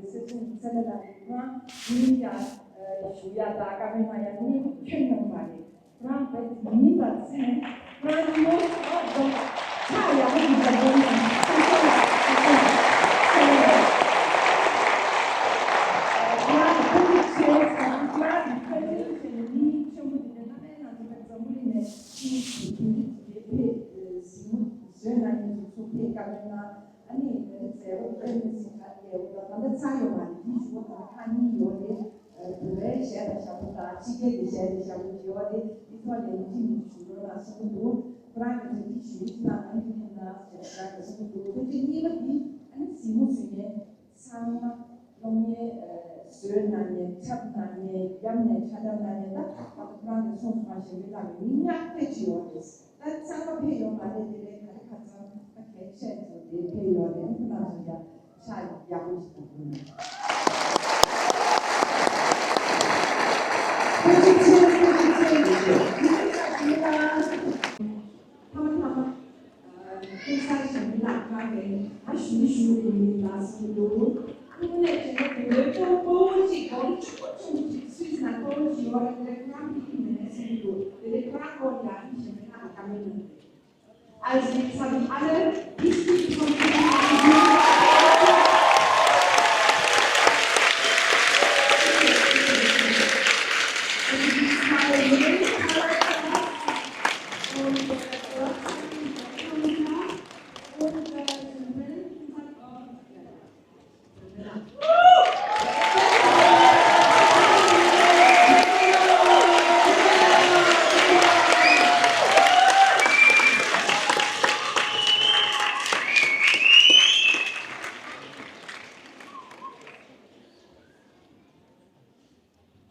ཡོད་ཟེར་སོང་། ཚེ་ལ་ལ་ཡིན་ན་ཡང་ཞུ་ཡ་ད་བཀའ་མོལ་གནང་ཡ་གནས་བབ་ཁྱོན་ནང་མ་རེད། ཁོ་རང་བོད་མི་ཡིན་པ་མཚོན། ཁོ་རང་ཉིན་མོ་ཨ་ཙོག་ཆ་ཡག་པོ་ཞིག་བྱ་དགོས་ན་སོ་སོ་ལ་ཁོ་རང་ཁོ་ཚོ་ཆེ་སོང་། ཁོ་རང་ཁོ་ཚོ་ཆེ་ནས་མི་ཆེན་པོ་དེ་འདྲ་སྣ་མིན་སྣ་ཚོགས་པའི་འཛམ་བུ་གླིང་ནས་ཕྱིན་དེ་དེ་འདྲ་དེ་འདྲ་ཕེབས། གཟིགས་མོ་བཟོས་གནང་མཁན་ཚོ་ཚུར་ཕེབས། བཀའ་མོལ་གནང་། ཨ་ནི་ང་ཚོ་མཛད་སྒོ་སྤེལ་མི་སྲིད་ཁ་ཡལ་བོ་དང་ད་ལྟ་ཚར་ཡོད་མ་རེད། དེ་ཞུ་བ་དང་ཁག་གཉིས་ཡོད་རེད། བོད་པའི་གཞས་དང་ཞབས་བྲོ་དང་ཕྱི་རྒྱལ་གྱི་གཞས་དང་ཞབས་བྲོ་ཡོད་རེད། དེ་ཐོག་ནས་ཡིན་གཅིག་མིན་གཅིག་ཞུ་རོགས་གནང་གསུང་གི་འདུག་ཁོ་རང་གི་དེ་ཞུ་ཡིན་ན་ང་ཡིན་ན་ཞེས་ཁོ་རང་གིས་གསུང་གི་འདུག་དེ་རྗེས་གཉིས་པ་དེ་ཨ་ནི་གཟིགས་མོ་བཟོས་མཁན་ཚང་མ་སློབ་གཉེར་བཟོས་གནང་མཁན་འཁྲབ་གནང་མཁན་བརྒྱབ་ནས་འཁྲབ་འཁྲབ་གནང་མཁན་ད་ཁོ་རང་གིས་གསུངས་སོང་བ་ཞིག་མི་ལགས་ཀྱི་མི་ཉག་ཕལ་ཆེ་ཡོད་རེད། ད་ཚང་མ་ཕེབས་ཡོང་མ་རེད། དེ་ལས་ག་རེ་ཁ་ཚང་ད་གལ་ཆེ་ཚོ་དེ་ཕེབས་ཡོང་རེད། ཁོ་རང་ཚོ་ཡང་ཤ་ཡག་པོ་ཞིག་དང་ཁོ་ན་ཐ་མ་ཐ་མ་ཁོང་ཚང་ཞིག་མི་ལགས་ཁང་གི་ཨ་ཞུ་ཞུ་གི་མི་ལགས་སུ་འདུག་ཁོང་ལས་བྱེད་ན་དེ་འདྲའི་སྤོ་སྤོ་བོ་གཅིག་གོང་ཆུང་ཆུང་གཅིག་སུས་ན་སྤོ་བོ་ཞིག་ཡོད་རེད། དེ་ཁོ་རང་ཕི་གི་མེད་ན་སུ་འདུག་དེ་ལས་ཁོ་རང་སྐོར་ཡང་ཞིག་མི་ལགས་ཨ་ཀ་མེད་ན། Also jetzt habe ich alle wichtigen Komplimente. Und die zwei Mädels und, äh, und, äh, den Brillen und, äh,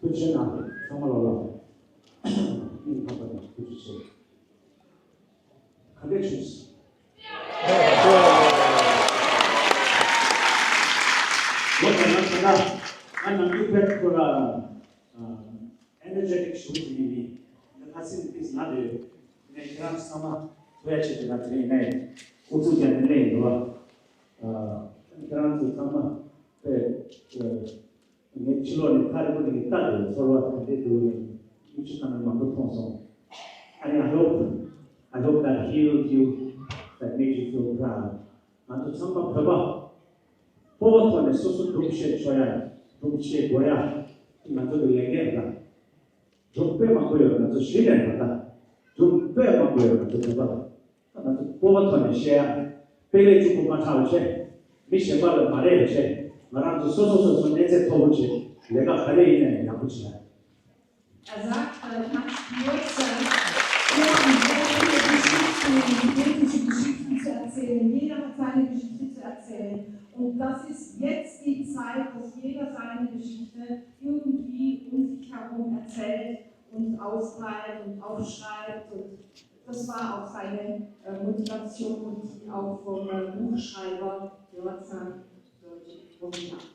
ཐུགས་རྗེ་གནང་། ཚང་མ་ལོ་ལ་སྙིང་ཐག་པ་ནས་ཐུགས་རྗེ་ཆེ། ག་འདྲས་བྱུང་སོང་། ལོ་དེ་ན་ད་ལྟ་ང་ནམ་རྒྱུན་དཔེ་ཁོ་ལ་ཨེ་ནར་ཇེ་ཊིག་ཞུ་བ་ཞིག་ཡིན་པས་ད་ཁ་སེམས་ཏིས་ན་དེ་ངས་ཁྱེད་རང་ཚོ་ཚང་མ་ཐུགས་ཡ་ཆེ་དེ་ན་དེ་རིང་ནས་ཨུ་ཚུགས་ཀྱང་དེ་ནས་ཡིན་འགྲོ་བ། ཁྱེད་རང་ཚོ་ཚང་མ་དཔེ། ངས་ཕྱི་ལོགས་ནས་ཐག་རིང་པོ་ནས་ལྟ་དུས་ཚོར་བ་དེ་འདྲའི་འདུག་ནས་ཡུལ་ཕྱི་ཁ་ནས་མང་པོ་མཐོང་སོང་། ཨ་ནི་I hope, I hope that healed you, that made you feel proud. ང་ཚོ་ཚང་མ་བོད་པ་སྤོབས་པ་ཐོག་ནས་སོ་སོ་སྒྲུབ་བཤད་ཆོག་ཡ། སྒྲུབ་བཤད་དགོས་ཡ། ང་ཚོ་གི་ལས་འགན་རེད། སྒྲུབ་དཔེ་མང་པོ་ཡོད། ང་ཚོ་གཞི་ནས་རེད་ད། སྒྲུབ་དཔེ་མང་པོ་ཡོད་ང་ཚོ་བོད་པ་ལ། ང་ཚོ་སྤོབས་པ་ཐོག་ནས་བཤད་ཡ། དཔེ་ལས་གཅིག་པུ་མ་ཁྲག་བྱས། མི་གཞན་པ་ལ་མ་རེ་བ་བྱས། ང་རང་ཚོ་སོ་སོ་སོ་སོ་གནས་ཚད་མཐོ་པོ་བྱས། ལས་ཀ་ག་རེ་ཡིན་ནའི་ཡག་པོ་བྱེད་ཡ། Er sagt, äh, ganz kurz, äh, wir haben sehr viele Geschichten, identische Geschichten zu erzählen. Jeder hat seine Geschichte zu erzählen. Und das ist jetzt die Zeit, dass jeder seine Geschichte irgendwie um sich herum erzählt und austeilt und aufschreibt. Und das war auch seine, äh, Motivation, die auch vom, äh, Buchschreiber Jonathan Deutsch gefunden hat.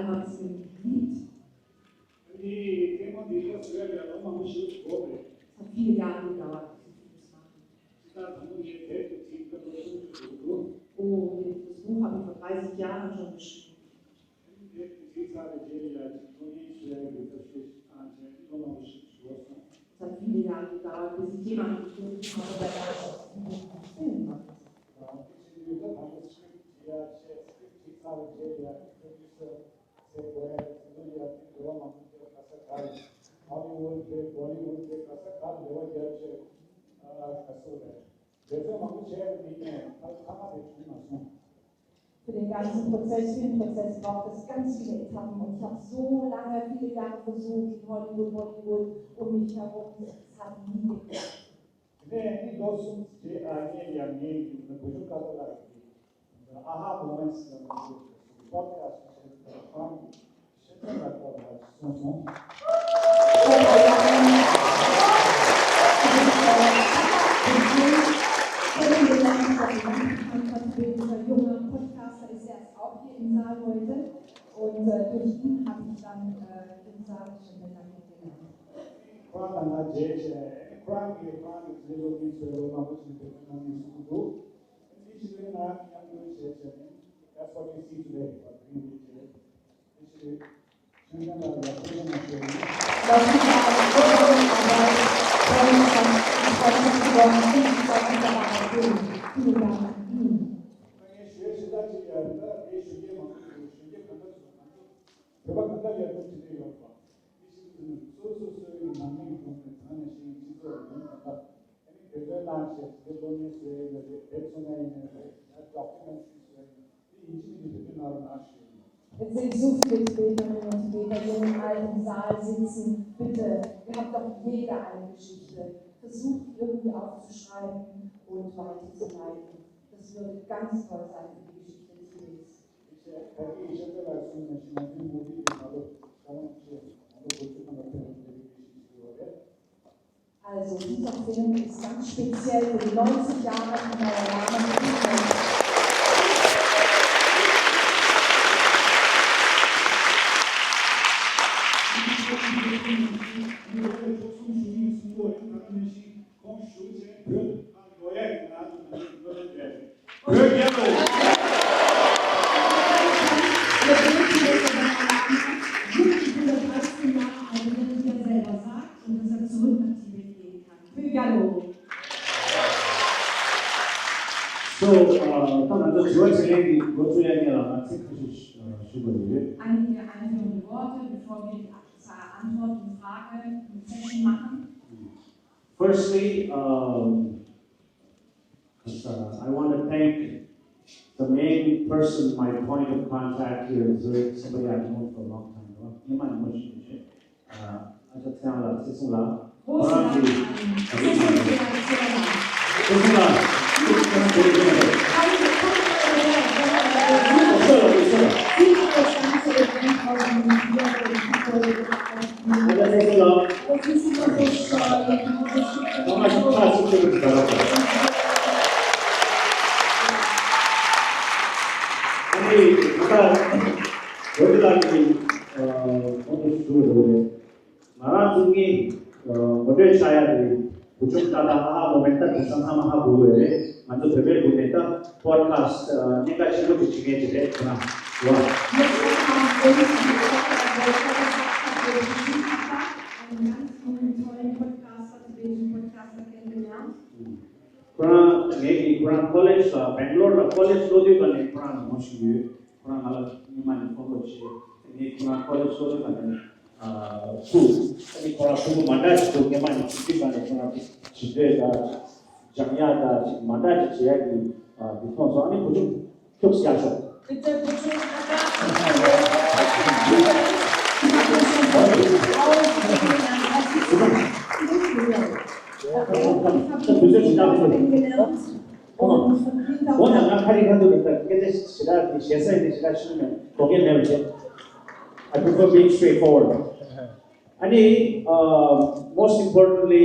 hat es mir geliebt. Es hat viele Jahre gedauert, bis ich das machen. Und das Buch habe ich vor dreißig Jahren schon geschrieben. Es hat viele Jahre gedauert, bis ich jemanden gefunden habe, der das Film macht. Für den ganzen Prozess, für den Prozess braucht es ganz viele Etappen. Und ich habe so lange, viele Jahre versucht, in Hollywood, Bollywood, um mich herum. Es hat nie geklappt. Ein junger Podcaster ist erst auch hier im Saal heute und äh, durch ihn habe ich dann äh, den Saal schon besser kennengelernt. That's what you see today, what we did today. Jetzt sind so viele Tibeterinnen und Tibeter hier im alten Saal sitzen. Bitte, ihr habt doch jeder eine Geschichte. Versucht die irgendwie aufzuschreiben und weiterzuleiten. Das würde ganz toll sein für die Geschichte Tibets. Also, dieser Film ist ganz speziell für die neunzig Jahre von Dalai Lama. Wirklich, wie der dreißig Jahre alte Mann hier selber sagt, und dass er zurück nach Tibet gehen kann. Für Gallo. So, uh, ད་ང་ཚོ་དྲི་བ་དྲིས་ལན་གྱི་འགོ་བཙུགས་ཡ་ཉེ་ལ་ང་ཚིག་ཁ་ཤས་ཞུ་དགོས་ཡོད། Einige einführende Worte, bevor wir die Antwort und Frage und Session machen. Firstly, um, 'cause, uh, I want to thank the main person, my point of contact here is very, somebody I've known for a long time. Right? You might know him. Uh, I just found out this one. ང་རང་ཚོ་གཉིས་ངོ་སྤྲོད་བྱ་ཡ་རེད། བུ་ཆུང་ཏག་ཏག་ཧ་ཧ་མོ་མེད་ད་དེང་སང་ཚང་མ་ཧ་གོ་གི་རེད། ང་ཚོ་བོད་པའི་སྒོ་ནས་ད་པོ་ཌི་ཁ་སི་ཊི་གཉན་ཁ་ཆེན་པོ་ཅིག་བྱེད་མཁན་ཅིག་རེད་ཁོ་ན་བ། Einen ganz tollen Podcaster, tibetischen Podcaster kennengelernt. ཁོ་རང་ངེད་ཀྱི་ཁོ་རང་ཁོ་ལེཇ་ལ་སྦེང་ལོར་ལ་ཁོ་ལེཇ་སློབ་དུས་སྐབས་ནས་ཁོ་རང་ངོ་ཤེས་ཡོད། ཁོ་རང་ང་ལ་སྔོན་མ་ནས་ཕོན་ལོ་བྱས། ངས་ཁོ་རང་ཁོ་ལེཇ་སློབ་དུས་སྐབས་ནས་ཨ་སུ་ཨ་ནི་ཁོ་རང་ཕྲུ་གུ་མ་འདྲ་ཞིག་འདུག་སྔོན་མ་ནས་ཆུང་དུས་སྐབས་ནས་ཁོ་རང་ཅིག་བྱིས་འདོད་དང་ཅིག་སྦྱང་ཡག་དང་ཅིག་མ་འདྲ་ཅིག་བྱེད་ཡག་གི་ཨ་འདི་མཐོང་སོང་། ཨ་ནི་བུ་ཆུང་ཁྱུག་ཤ་ཤོག Bitte, bitte, ཁོང་དང་ང་ཁ་རི་ཁ་ཐུག་ལ་སྐད་ཆ་ཞེ་དྲག་གི་ཞེ་ས་ཡིན་ཞེ་དྲག་ཤེས་མེད་དོ་གལ་མེད་པ་བྱེད། I prefer being straightforward. ཨ་ནི་most importantly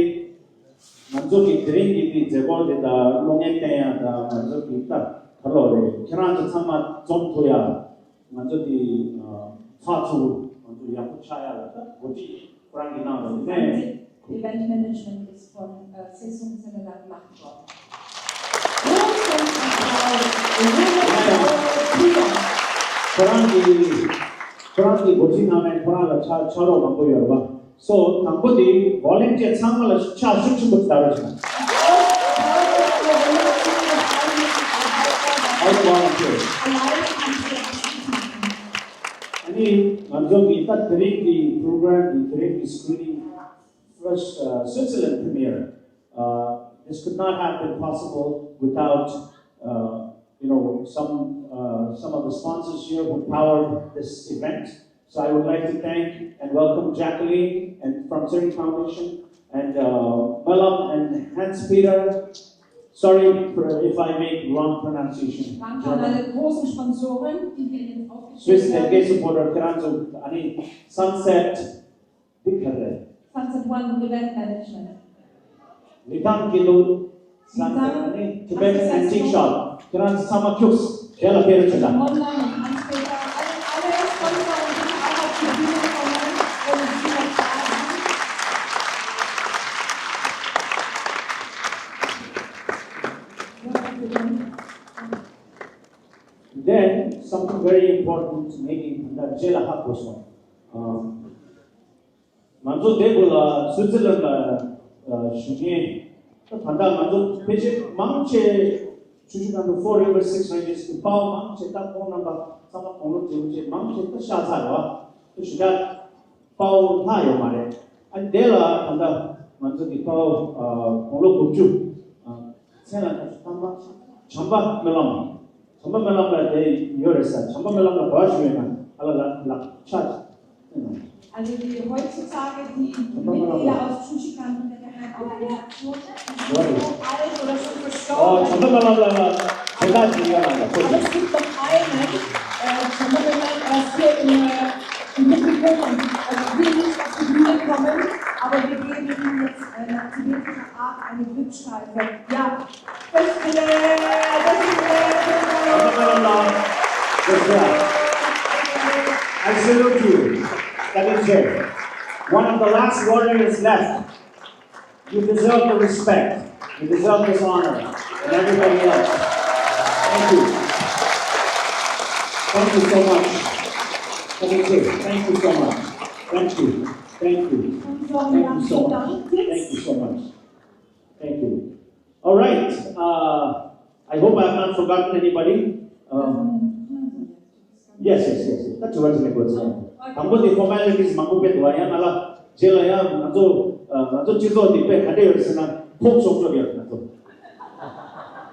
ང་ཚོ་གི་དེ་རིང་གི་འདི་མཛད་སྒོ་འདི་དང་གློག་བརྙན་བསྟན་ཡ་དང་ང་ཚོ་གི་ད་ག་ལོག་རེད། ཁྱེད་རང་ཚོ་ཚང་མ་འཛོམས་ཐུབ་ཡ། ང་ཚོ་འདི་ཚོགས་ ཚོགས་ཚུགས་ང་ཚོ་ཡག་པོ་ཆགས་ཡ་ལ་ད་འགོ་ཁྲིད་ཁོ་རང་གིས་གནང་བ་ཡིན་ནས། Event management is from uh, Sesung Senala Mahto. Großen Applaus. ཁོ་རང་གིས་ཁོ་རང་གིས་འགོ་ཁྲིད་གནང་ནས་ཁོ་རང་ལ་ཕྱག་ཕྱག་རོགས་མང་པོ་ཡོད་རེད་པ། སོ་དང་པོ་དེ་volunteer་ཚང་མ་ལ་ཕྱག་ཤུགས་ཆེན་པོ་དར་རོགས་ཞུ། All volunteers. ཨ་ནི་ང་ཚོ་གི་ད་དེ་རིང་གི་program་གི་དེ་རིང་གི་screening first uh, Switzerland premiere. Uh, this could not have been possible without uh, you know some uh, some of the sponsors here who powered this event. So I would like to thank and welcome Jacqueline and from Zurich Foundation and uh, Malam and Hans Peter. Sorry for, if I make wrong pronunciation. Danke an alle großen Sponsoren, die wir jetzt Swiss aufgestellt haben. Delegates Supporter ཁྱེད་རང་ཚོ་ཨ་ནི་Sunset འདི་ག་རེད། Sunset One Event Management. ལི་ཐང་ཀི་ལུ་Sunset ཨ་ནི་Tibet Antique Shop ཁྱེད་རང་ཚོ་ཚང་མ་ཁྱུགས་དེ་ལ་ཕེབས་རོགས་བྱེད་དང་། Online und Hans Peter, alle, alle Sponsoren, die auch auf die Bühne kommen und sie noch fragen. Then something very important making the jail hak was one. ང་ཚོ་དེ་བོ་ལ་སུའི་ཙི་ལན་ལ་བཞུགས་མཁན་ད་ད་ལྟ་ང་ཚོ་ཕལ་ཆེར་མང་ཆེ་ཆུ་ཆུ་ཁ་འགྲོ་Four River Six Ranges་གི་དཔའ་བོ་མང་ཆེ་ད་ཁོང་རྣམ་པ་ཚང་མ་དགུང་ལོ་བགྲེས་པོ་ཆེ་མང་ཆེ་ད་ཤ་ཚ་རེད་བ། ད་ཞུ་དག་དཔའ་བོ་ལྷག་ཡོད་མ་རེད། ཨ་དེ་ལ་ད་ལྟ་ང་ཚོ་གི་དཔའ་བོ་དགུང་ལོ་དགུ་བཅུ་མཚན་ལ་ད་ཚང་མ་བྱམས་པ་སྨོན་ལམ། བྱམས་པ་སྨོན་ལམ་ལ་དེ་ཡོད་རེད་ས། བྱམས་པ་སྨོན་ལམ་ལ་ག་བ་ཞུ་ཡོད་ན་ཨ་ལ་ལ་ལག་ཆ། Also die, heutzutage die Mitglieder aus Chuchikan und der Heimatorganisation, die sind so alt oder schon ཨོ་བྱམས་པ་སྨོན་ལམ་ལ་ལ་དེ་དག་ཅིག་ཡོད་ལ་ལ་ཁོ་Aber es gibt noch einen, äh, Chamberlain, er ist hier im, äh, im Publikum und also hier nicht auf die Bühne kommen, aber wir geben ihm jetzt äh, nach tibetischer Art eine Glücksstreife. Ja, das ist, äh, das ist, äh, I salute you. That is it. One of the last warriors left. You deserve the respect. You deserve this honor. And everybody else. Thank you. Thank you so much. That is it. Thank you so much. Thank you. Thank you. Thank you so much. Thank you so much. Thank you. All right. Uh, I hope I have not forgotten anybody. Um, yes, yes, yes, yes. That's what I'm going to say. དང་པོ་དེ་formalities་མང་པོ་སྤེལ་འདུག་བ། ཡང་ང་ལ་རྗེས་ལ་ཡང་ང་ཚོ་ང་ཚོ་སྤྱི་ཚོགས་འདི་དཔེ་ག་འདྲ་ཡོད་ཟེར་ན་ཕོག་ཆོག་ཆོག་ཡོད། ང་ཚོ་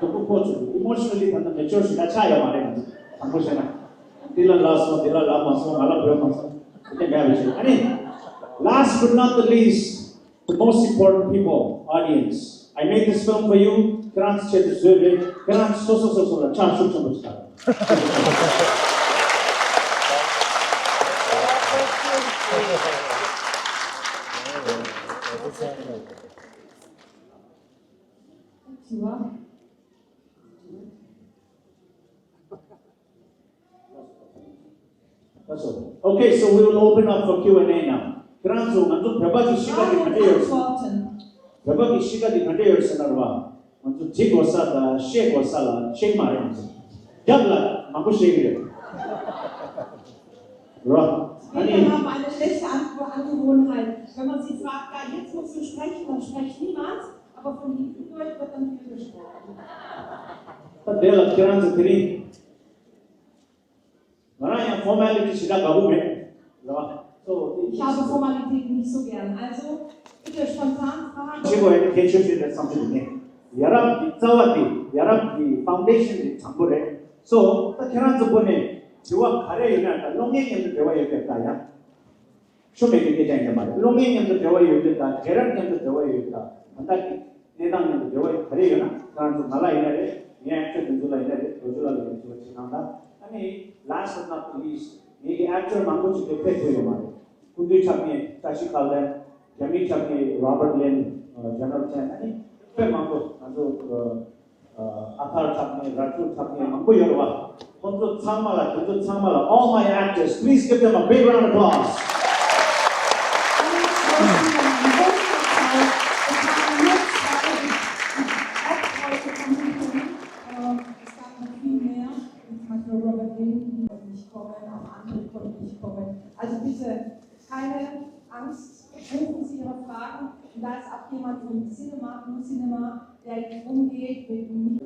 དང་པོ་ཕོག་ཆོག་emotionally་ད་ནི་mature་ཞིག་ད་ཆགས་ཡོད་མ་རེད། ང་ཚོ་དང་པོ་བྱས་ན་འདི་ལ་ལབ་སོང་། འདི་ལ་ལབ་མ་སོང་། ང་ལ་འབོད་མ་སོང་། དེ་འདྲ་མེད་པ་བྱས། ཨ་ནི་last but not the least, the most important people, audience. I made this film for you. ཁྱེད་རང་ཚོའི་ཆེད་དུ་བཟོས་རེད། ཁྱེད་རང་ཚོ་སོ་སོ་སོ་སོ་ལ་ཕྱག་ཤུགས་ཆེན་པོ་ཞིག་དང་། That's all. Okay, so we will open up for Q and A now. ཁྱེད་རང་ཚོ་ང་ཚོ་བོད་པ་གི་གཤིས་ཀ་དེ་ག་འདྲ་ཡོད་ཟེར། བོད་པ་གི་གཤིས་ཀ་དེ་ག་འདྲ་ཡོད་ཟེར་ན་རེད་བ། ང་ཚོ་འབྲི་དགོས་ས་དང་བཤད་དགོས་ས་ལ་ཤེས་མ་རེད། ང་ཚོ་རྒྱབ་ལ་མང་པོ་བཤད་གི་རེད། རེད་བ། ཨ་ནི། Wir haben eine schlechte Ange- Angewohnheit. Wenn man sie fragt, ja, jetzt musst du sprechen, dann spricht niemand, aber von hinten durch wird dann viel gesprochen. ད་དེ་ལ་ཁྱེད་རང་ཚོ་དེ་རིང་། ང་རང་ཡང་formality་ཞེ་དྲག་དགའ་པོ་མེད། རེད་བ། So, ich habe Formalitäten nicht so gern. Also, bitte spontan fragen. ཆེ་བོ་ཡིན་ན་གལ་ཆེ་ཤོས་རེད་བསམ་གྱི་འདུག་ངས། ཡ་རབས་ཀྱི་རྩ་བ་དེ། ཡ་རབས་ཀྱི་foundation་དེ་དྲང་པོ་རེད། So, ད་ཁྱེད་རང་ཚོ་སྒོ་ནས་དྲི་བ་ག་རེ་ཡོད་ན། ད་གློག་བརྙན་མཉམ་དུ་འབྲེལ་བ་ཡོད་པའི་ད་ཡང་། ཤོ་མེད་པའི་སྐད་ཆ་ཡིན་པ་མ་རེད། གློག་བརྙན་མཉམ་དུ་འབྲེལ་བ་ཡོད་དུས་དང་། རྒྱལ་རབས་མཉམ་དུ་འབྲེལ་བ་ཡོད་དུས་དང་། ད་ལྟ་གི་གནས་སྟངས་མཉམ་དུ་འབྲེལ་བ་ག་རེ་ཡོད་ན། ཁྱེད་རང་ཚོ་ང་ལ་ཡིན་ན་རེད། ངའི་ཨེག་ཊར་དེ་ཚོ་ལ་ཡིན་ན་རེད། རྡོ་རྗེ་ལགས་ལ་ཡིན་ན་རེད། དྲི་བ་བྱེད་སྟངས་དང་། ཨ་ནི་last but not the least ངེད་ཀྱི་ཨེག་ཊར་མང་པོ་ཅིག་དེ་ཕེབས་ཐུབ་ཡོད་མ་རེད། སྐུ་མདུན་ཆགས་མཁན་ཀྲ་ཤི་ཁ་ལན། རྒྱ་མི་ཆགས་མཁན་Robert Lin, General Chen། ཨ་ནི་དཔེ་མང་པོ། ང་ཚོ་ཨ་ཐར་ཆགས་མཁན། ར་ཅུ་ཆགས་མཁན་མང་པོ་ཡོད་རེད་བ། ཁོང་ཚོ་ཚང་མ་ལ། ཁོང་ཚོ་ཚང་མ་ལ། All my actors, please give them a big round of applause. Äh, es gab noch viel mehr, wie zum Beispiel Robert Lynn, die konnten nicht kommen, auch andere konnten nicht kommen. Also bitte keine Angst, rufen Sie Ihre Fragen. Und da ist auch jemand vom Cinema, vom Cinema, der jetzt rumgeht mit dem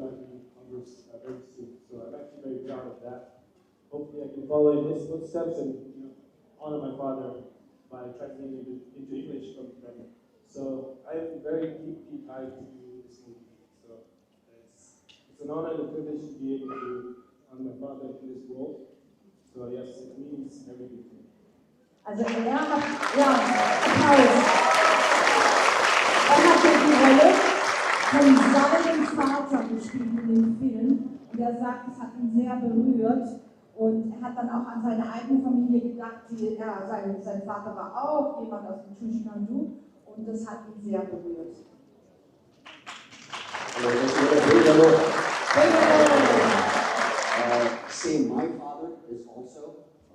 Congress, uh, very soon. So I'm actually very proud of that. Hopefully, I can follow in his footsteps and, you know, honor my father by translating it into English from German. So I am very deeply tied to this movie. So it's, it's an honor and a privilege to be able to honor my father in this role. So yes, it means everything to me. Also er hat, ja, Applaus. Er hat ja die Rolle von seinem Vater gespielt in dem Film. Und er sagt, es hat ihn sehr berührt. Und er hat dann auch an seine eigene Familie gedacht, die, ja, sein, sein Vater war auch jemand aus dem Tschüssikandü und das hat ihn sehr berührt. Hello, thank you. Hello. Uh, say my father is also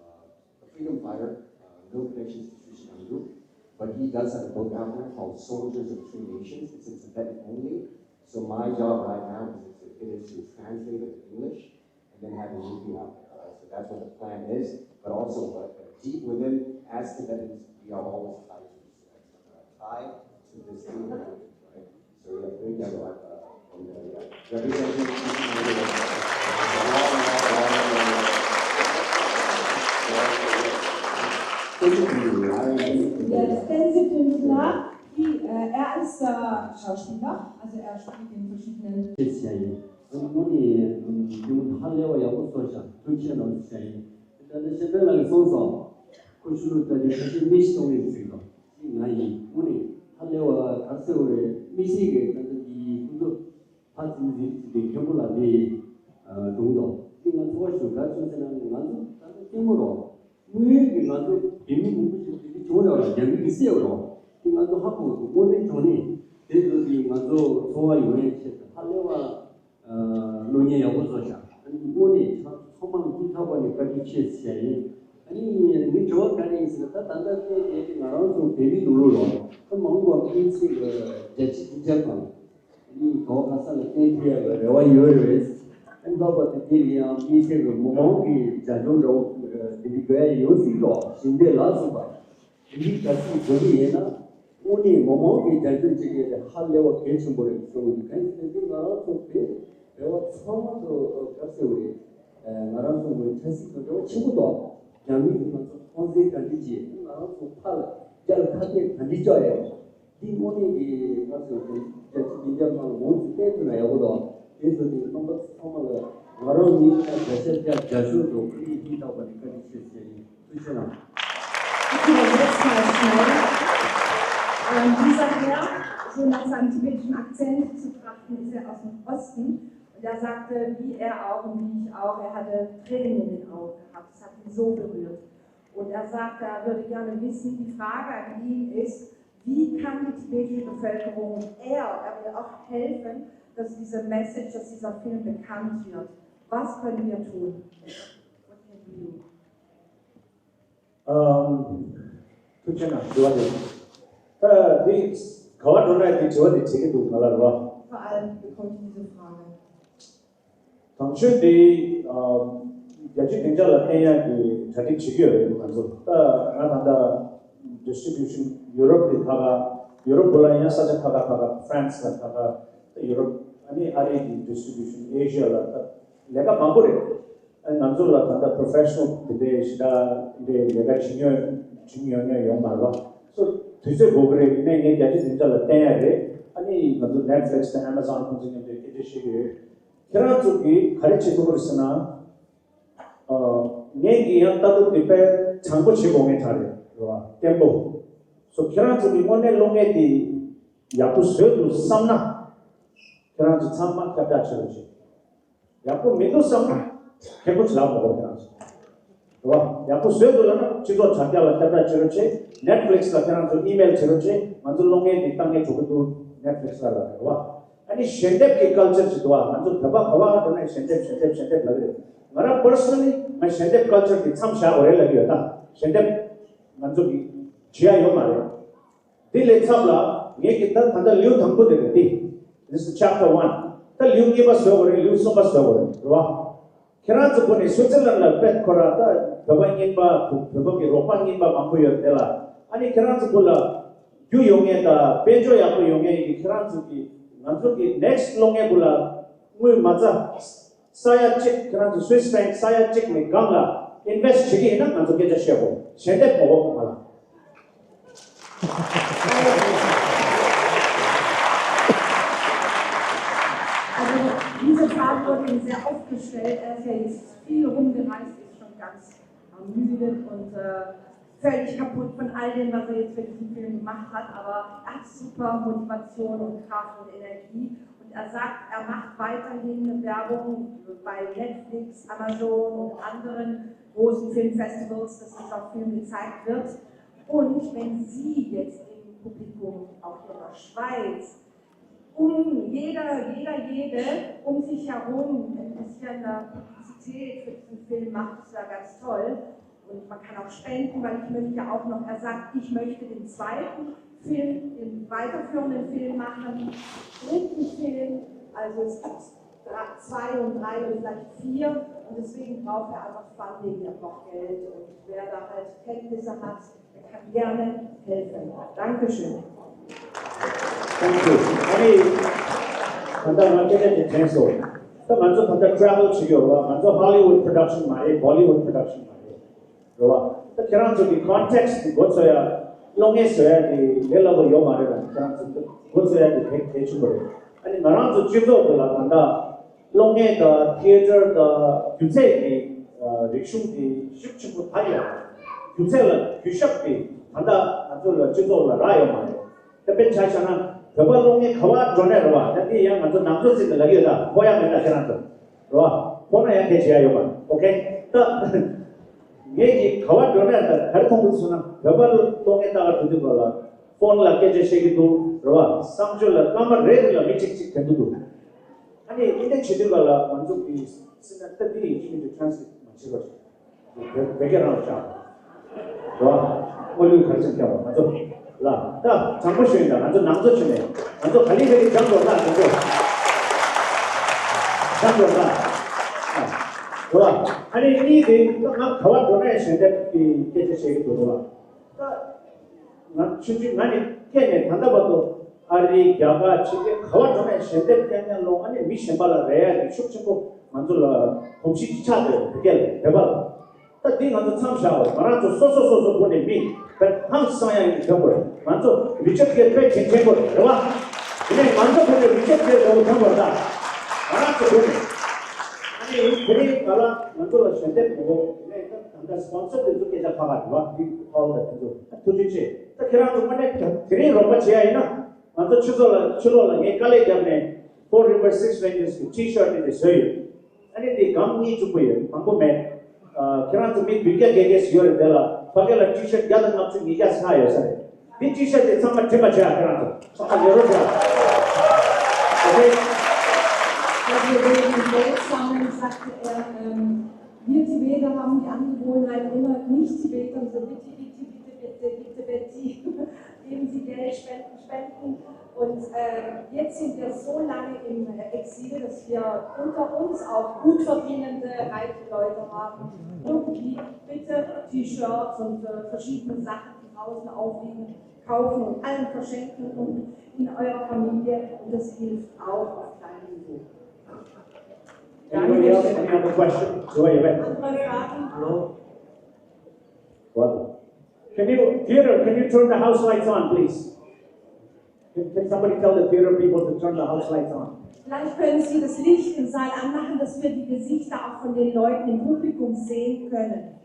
uh, a freedom fighter, uh, no connections to Tschüssikandü, but he does have a book out there called Soldiers of Three Nations. It's in Tibetan only. So my job right now is to, it is to translate it to English and then have a movie out there, right? So that's what the plan is, but also, but, but deep within, as Tibetans, we are always tied to this, uh, tie to this thing, right? So yeah, very clever, uh, and, uh, yeah. Representing each and every one. Yes, Tenzin Tenzler, he, uh, er ist, äh, Schauspieler, also er spielt in verschiedenen. དངོས་གནས་ཧ་ལས་པ་ཡག་པོ་བཟོས་ཤག་ཐུགས་རྗེ་ཆེ་གནང་ཞུ་ཡ་ཡིན། ད་ལྟ་གཞན་ཕན་ལགས་ཀྱིས་གསུངས་སོང་། ཁོ་ཆུ་ལུག་ལྟ་དུས་ཁ་ཤས་མིག་ཤེལ་གཏོང་གི་འདུག་ཟེར་གི་འདུག་ཅིག་ང་ཡིན། དངོས་གནས་ཧ་ལས་པ་ག་རེ་ཟེར་དགོས་རེད། མིག་ཤེལ་གྱི་ད་ལྟ་འདི་ཁོ་ཚོ་ཕར་ཚུར་འཛིན་འཛིན་པའི་མཁན་པོ་ལགས་འདི་སྒྲུང་དང་ཅིག་ང་ཚོར་བ་ཞུ་ག་ཚོད་ཟེར་ན། ང་ཚོ་ད་ལྟ་སྐྱེ་མོ་རོ། དངོས་ཡོད་ཀྱི་ང་ཚོ་བོད་མི་མང་པོ་ཞིག་དེ་འདྲ་བྱུང་ཡོད་ར། རྒྱ་མི་གིས་བསད་ཡོད་ར། དེ་ང་ཚོ་ཧ་གོ་འདུག་དངོས་གནས་དྲང་གནས་དེ་ཚོ་དེ་ང་ཚོ་ཚོར་བ་ཡོང་ཡས་ཆེད་དུ་ཧ་ལས་པ་ཨ་གློག་བརྙན་ཡག་པོ་བཟོ་ཤག་ཨ་ནི་དངོས་གནས་ཚང་མ་ལ་སྙིང་ཐག་པ་ནས་བཀའ་དྲིན་ཆེ་ཟེར་ཡ་ཡིན། ཨ་ནི་ངའི་དྲི་བ་ག་རེ་ཡིན་ཟེར་ན། ད་ད་ལྟ་བལྟས་བསྡད་དེ་ང་རང་ཚོ་བོད་མི་ནང་ལོགས་ལ་ད་མང་པོ་སྤུན་མཆེད་ཀྱི་བརྒྱ་ཆ་བདུན་ཅུ་དང་། ཨ་ནི་དོ་ཁ་ས་ལ་བསྟན་ཐུབ་ཡག་གི་རེ་བ་ཡོད་རེད། ཨ་ནི་ལྷག་པར་དུ་དེ་ལ་ཡང་དམིགས་བསལ་གྱི་མི་མང་གི་རྒྱབ་སྐྱོར་འདྲ་བོ་དེ་འདྲ་དགོས་ཡ་ཡོད་སྲིད་འགྲོ། ཞིང་སྡེ་ལ་སོགས་པ་དེ་འདྲའི་ག་ཚོད་དགོས་ཀྱི་ཡིན་ན། དངོས་གནས་མི་མང་གི་རྒྱབ་སྐྱོར་བྱེད་ཡ་དེ་ཧ་ལས་པ་གལ་ཆེན་པོ་རེད་བསམ་གྱི་འདུག་གང་ཡིན་ཟེར་ན་ང་རང་ཚོ་བོད་བོད་པ་ཚང་མ་དུ་ག་རེ་ཟེར་དགོས་རེད། ང་རང་ཚོ་ངོས་ཆབ་སྲིད་དང་འབྲེལ་བ་ཆེན་པོ་འདུག་རྒྱ་མི་གིས་ང་ཚོ་མཐོང་ཆེན་ག་འདྲ་བྱེད། ང་རང་ཚོ་ཕར་ལ་རྒྱ་ལ་ཁ་གཏད་ག་འདྲ་བཅག་ཡོད། འདི་དངོས་གནས་ཀྱི་ང་ཚོ་རྒྱ་ཆེ་མི་འདྲ་མང་ལ་ངོས་སུ་བལྟས་ཐུབ་ན་ཡག་པོ་འདུག་དེ་ཚོ་དེ་རྣམ་པ་ཚང་མ་ལ་ང་རང་ནི་བརྒྱ་ཆ་བརྒྱ་རྒྱབ་སྐྱོར་དང་བཀའ་དྲིན་ཆེ་ཞུ་ཡ་ཡིན། ཐུགས་རྗེ་གནང་། Ähm, dieser Herr, so nach seinem tibetischen Akzent zu betrachten, ist er aus dem Osten. Und er sagte, wie er auch und wie ich auch, er hatte Tränen in den Augen gehabt. Das hat ihn so berührt. Und er sagte, er würde gerne wissen, die Frage an ihn ist, wie kann die tibetische Bevölkerung, er, er will auch helfen, dass diese Message, dass dieser Film bekannt wird. Was können wir tun? What can we do? ཐུགས་རྗེ་གནང་། དྲི་བ་དེ། ད་འདི་ག་པར་འགྲོ་ན་འདི་དྲི་བ་འདི་དྲི་གི་འདུག་ང་ལ་རེད་བ། Vor allem bekommt diese Frage. དང་ཤོས་འདི་བརྒྱད་ཅུ་བདུན་ཅུ་ལ་བསྟན་ཡག་གི་གྲ་སྒྲིག་བྱེད་ཀྱི་ཡོད་རེད། ང་ཚོ་ད་ང་ད་ལྟ་distribution Europe ལ་ཁ་ཁ། Europe ལ་ཡང་ས་ཆ་ཁ་ཁ་ཁ་ཁ། France ལ་ཁ་ཁ། Europe ཨ་ནི་ཨ་རི་གི་distribution Asia ལ་ད་ལས་ཀ་མང་པོ་རེད། ཨ་ང་ཚོ་ལ་ད་ལྟ་professional དེ་འདྲའི་ཞེ་དྲག་འདྲའི་ལས་ཀ་བྱེད་མྱོང་བྱེད་མྱོང་མྱོང་ཡོད་མ་རེད་བ། སོ་དུས་ཚོད་དགོས་ཀྱི་རེད། ཡིན་ནའི་ངས་བརྒྱད་ཅུ་བདུན་ཅུ་ལ་བསྟན་ཡ་རེད། ཨ་ནི་ང་ཚོ་Netflix དང་Amazon ཁོང་ཚོ་མཉམ་དུ་སྐད་ཆ་བཤད་ཀྱི་ཡོད། ཁྱེད་རང་ཚོ་གིས་ག་རེ་བྱེད་ཐུབ་ཀྱི་རེད་ཟེར་ན། ཨ་ངས་ཀྱིས་ཡང་ལྟ་རྟོག་དེ་དཔེ་དྲང་པོ་བྱེད་དགོས་ངེས་དྲག་རེད། རེད་བ། བརྟན་པོ། སོ་ཁྱེད་རང་ཚོ་གིས་དངོས་གནས་གློག་བརྙན་དེ་ཡག་པོ་བཟོས་འདུག་བསམ་ན། ཁྱེད་རང་ཚོ་ཚང་མ་ཁྱབ་བསྒྲགས་བྱེད་རོགས་བྱེད། ཡག་པོ་མི་འདུག་བསམ་ན་མཁན་པོ་ཅིག་ལབ་དགོས་ཁྱེད་རང་ཚོ། རེད་བ། ཡག་པོ་བཟོས་འདུག་ལབ་ན་སྤྱི་ཚོགས་དྲ་རྒྱ་ལ་ཁྱབ་བསྒྲགས་བྱེད་རོགས་བྱེད། Netflix ལ་ཁྱེད་རང་ཚོ་email བྱེད་རོགས་བྱེད། ང་ཚོ་གློག་བརྙན་འདི་ལྟ་མཁན་འགྲོ་གི་འདུག Netflix ལ་ལབ་རེད་བ། ཨ་ནི་ཞལ་འདེབས་ཀྱི་culture ཅིག་འདུག་བ། ང་ཚོ་བོད་པ་ག་བ་འགྲོ་ནའི་ཞལ་འདེབས་ཞལ་འདེབས་ཞལ་འདེབས་ལབ་ཀྱི་རེད། ང་རང་པར་སོ་ནལ་ལི་ང་ཞལ་འདེབས་ཀལ་ཅར་དེ་མཚམས་བཞག་དགོས་རེད་ལབ་ཀྱི་ཡོད། ད་ཞལ་འདེབས་ང་ཚོ་གི་བྱེད་ཡ་ཡོད་མ་རེད། དེ་ལས་ཚབ་ལ་ངས་ཀྱི་ད་ད་ལྟ་ལེའུ་དང་པོ་དེ་རེད་དེ། This is chapter one. ད་ལེའུ་གཉིས་པ་བཟོ་དགོས་རེད། ལེའུ་གསུམ་པ་བཟོ་དགོས་རེད། རེད་བ། ཁྱེད་རང་ཚོ་ཕུ་ནས་སུའི་ཙི་ལན་ལ་དཔེ་ཁོ་ར་ད་བོད་པ་རྙིང་པ་བོད་པ་གི་རོགས་པ་རྙིང་པ་མང་པོ་ཡོད་དེ་ལ། ཨ་ནི་ཁྱེད་རང་ཚོ་ཕུ་ལ་རྒྱུ་ཡོང་ངེས་དང་དཔལ་འབྱོར་ཡག་པོ་ཡོང་ངེས་ཡིན་གྱི། ཁྱེད་རང་ཚོ་གི་ང་ཚོ་གི་ནེག་སི་ཊི་སློབ་གཉེར་ཕུ་ལ་དངུལ་མ་རྩ་ས་ཡ་གཅིག་ཁྱེད་རང་ཚོ་སུའི་སི་ཕེང་ས་ཡ་གཅིག་ནས་སྒང་ལ་ཨིན་ཝེ་སི་ཊི་བྱེད་ཀྱི་ཡིན་ན་ང་ཚོ་སྐད་ཆ་བཤད་དགོས། ཞལ་འདེབས་མ་འོག་མ་ལ། Also, diese Frage wurde ihm sehr oft gestellt. Er ist ja jetzt viel rumgereist, ist schon ganz ermüdet und äh, völlig kaputt von all dem, was er jetzt für diesen Film gemacht hat. Aber er hat super Motivation und Kraft und Energie. Und er sagt, er macht weiterhin Werbung bei Netflix, Amazon und anderen großen Filmfestivals, dass dieser Film gezeigt wird. Und wenn Sie jetzt im Publikum, auch hier in der Schweiz, um jeder, jeder, jede um sich herum ein bisschen äh, Publizität für diesen Film macht, das wäre ganz toll. Und man kann auch spenden, weil ich möchte ja auch noch, er sagt, ich möchte den zweiten Film, den weiterführenden Film machen, dritten Film. Also es gibt drei- zwei und drei und vielleicht vier. Und deswegen braucht er einfach Funding, er braucht Geld. Und wer da halt Kenntnisse hat, Er kann gerne helfen. Dankeschön. Thank you. ཨ་ནི་ད་ལྟ་ང་སྐད་ཆ་དེ་དྲན་སོང་། ད་ང་ཚོ་ད་ལྟ་ཊེ་རེ་ཝལ་བྱེད་ཀྱི་ཡོད་རེད་བ། ང་ཚོ་ཧོ་ལི་ཝུད་པྲོ་ཌག་ཤན་མ་རེད། བོ་ལི་ཝུད་པྲོ་ཌག་ཤན་མ་རེད། རེད་བ། ད་ཁྱེད་རང་ཚོ་གི་ཀོན་ཊེག་སི་དེ་འགོ་ཚུགས་ཡ། གློག་བརྙན་བཟོ་ཡ་དེ་ལས་སླ་པོ་ཡོད་མ་རེད་ལ། ཁྱེད་རང་ཚོ་འགོ་ཚུགས་ཡ་དེ་གལ་གལ་ཆེན་པོ་རེད། ཨ་ནི་ང་རང་ཚོ་སྤྱི་ཚོགས་དེ་ལ་ད་ལྟ་གློག་བརྙན་དང་ཐི་ཡེ་ཊར་དང་སྒྱུ་རྩལ་གྱི་རིག་གཞུང་དེ་ཤུགས་ཆེན་པོ་དར་ཡོད་རེད། སྒྱུ་རྩལ་ལ་གུས་ཞབས་དེ་ད་ལྟ་ང་ཚོ་ལ་སྤྱི་ཚོགས་ལ་རག་ཡོད་མ་རེད། ད་དཔེར་ཆ་བཞག་ན་བོད་པ་གློག་བརྙན་ག་པར་འགྲོ་ནའི་རེད་བ། ད་དེ་ཡང་ང་ཚོ་ནང་ཆོས་ཟེར་ནས་ལབ་ཡོད། ད་ཕོག་ཡ་མེད། ད་ཁྱེད་རང་ཚོ་རེད་བ། ཕོག་ན་ཡང་སྐད་ཆ་ཡ་ཡོད་མ་རེད། ཨོ་ཁེ། ད་ངས་ཀྱི་ག་པར་འགྲོ་ནའི་ད་ག་རེ་མཐོང་གི་འདུག་ཟེར་ན། བོད་པ་ལ་གློག་བརྙན་ལྟ་ག་འགྲོ་དུས་སྐབས་ལ་ཕོན་ལ་སྐད་ཆ་བཤད་ཀྱི་འདུག་རེད་བ། གསང་སྤྱོད་ལ་སྐར་མ་རེ་རེ་ལ་མི་གཅིག་གཅིག་དྲན་གྱི་འདུག་ཨ་ནི་འདི་འདྲ་བྱེད་དུས་སྐབས་ལ་ང་ཚོ་གི་སེམས་ནང་ད་འདི་ཡིན་གཅིག་མིན་གཅིག་ཊེ་རན་སི་ལེཊ་མ་བྱེད་རོགས་བྱེད། བོད་སྐད་རང་ལ་བཞག་རོགས། སྔོན་ལུགས་ག་རེ་བྱེད་ཀྱང་ང་ཚོ་ལ་ད་དྲང་པོ་ཞུ་ཡིན། ད་ང་ཚོ་ནང་ཚོ་བྱེད་ནས་ང་ཚོ་ག་ལེ་ག་ལེ་སྦྱང་དགོས་ད། ང་ཚོ་སྦྱང་དགོས་ད། རོགས། ཨ་ནི་གཉིས་དེ་ད་ང་ག་པར་འགྲོ་ནའི་ཞལ་འདེབས་ཀྱི་སྐད་ཆ་བཤད་ཀྱི་འདུག་རོགས། ད་ང་ཆུང་ཆུང་ང་ནི་སྐྱེས་ནས་ད་ལྟ་བར་དུ་ཨ་རི་རྒྱ་གར་ཕྱི་རྒྱལ་ག་པར་འགྲོ་ནའི་ཞལ་འདེབས་རྐྱང་རྐྱང་སློང་། ཨ་ནི་མི་གཞན་པ་ལ་རེ་ཡ་གི་ཤུགས་ཆེན་པོ་ང་ཚོ་ལ་གོམས་གཤིས་ཅིག་ཆགས་བསྡད་ཡོད། བོད་སྐད་ལ་བོད་པ་ལ། ད་འདི་ང་ཚོ་མཚམས་བཞག་པ་ང་རང་ཚོ་སོ་སོ་སོ་སོ་ཕུ་ནས་མི་དཔེ་ཧང་སང་ཡ་ཡིན་དོན་དགོས་རེད། ང་ཚོ་རི་ཅར་ཌི་གེ་ཊི་དཔེ་དྲིན་ཆེན་པོ་རེད་བ། དེ་ནས་ང་ཚོ་ཕུ་ནས་རི་ཅར་ཌི་གེ་ཊི་ལོ་དོན་དགོས་རེད། ད་ང་རང་ཚོ་ཕུ་ནས་ཨ་ནི་དེ་རིང་ག་ལ་ང་ཚོ་ལ་ཞལ་འདེབས་དགོས། དེ་ནས་ད་ད་ལྟ་སི་པོན་སར་དེ་ཚོ་སྐད་ཆ་ཁ་ཁ་རེད་བ། འདི་ཧོལ་དང་དེ་ཚོ་ཐུགས་རྗེ་ཆེ། ད་ཁྱེད་རང་ཚོ་དངོས་གནས་དེ་རིང་རོགས་པ་བྱེད་ཡ་ཡིན་ན། ང་ཚོ་ཆུ་ཚོད་ལ་ཕྱི་ལོགས་ལ་ངས་དཀའ་ལས་བརྒྱབ་ནས་Four River Six Ranges གི་ཊི་ཤར་ཊི་དེ་འདྲ་བཟོས་ཡོད། ཨ་ནི་དེ་སྒམ་གཉིས་བཅུག་པ་ཡོད། མང་པོ་མེད། ཨ་ཁྱེད་རང་ཚོ་མི་བདུན་བརྒྱ་བརྒྱད་བརྒྱ་ཞིག་ཡོད་རེད། དེ་ལ་ཕ་གི་ལ་ཊི་ཤར་ཊི་བརྒྱ་དང་ལྔ་བཅུ་ཉིས་བརྒྱ་ཙམ་ཡོད་ས་རེད། འདི་ཊི་ཤར་ཊི་དེ་ཚང་མ་འབྲི་མ་བྱེད་ཨ། ཁྱེད་རང་ཚོ་ཚང་མ་ལེན་རོགས་བྱེད་ཨ། ཨོ་ཁེ། Dass wir wegen Geld sammeln, sagte er, ähm, Wir Tibeter haben die Angewohnheit, immer nicht Tibeter, so bitte, bitte, bitte, bitte, bitte, bitte, geben Sie Geld, spenden, spenden. Und äh, jetzt sind wir so lange im Exil, dass wir unter uns auch gut verdienende, reiche Leute haben. Und die bitte T-Shirts und äh, verschiedene Sachen, die draußen aufliegen, kaufen und allen verschenken und in eurer Familie. Und das hilft auch auf kleinem Niveau. Anybody else? Any other question? Joy, you ready? Andere Fragen? Hello? Well, can you, theater, can you turn the house lights on, please? Can, can somebody tell the theater people to turn the house lights on? Vielleicht können Sie das Licht im Saal anmachen, dass wir die Gesichter auch von den Leuten im Publikum sehen können.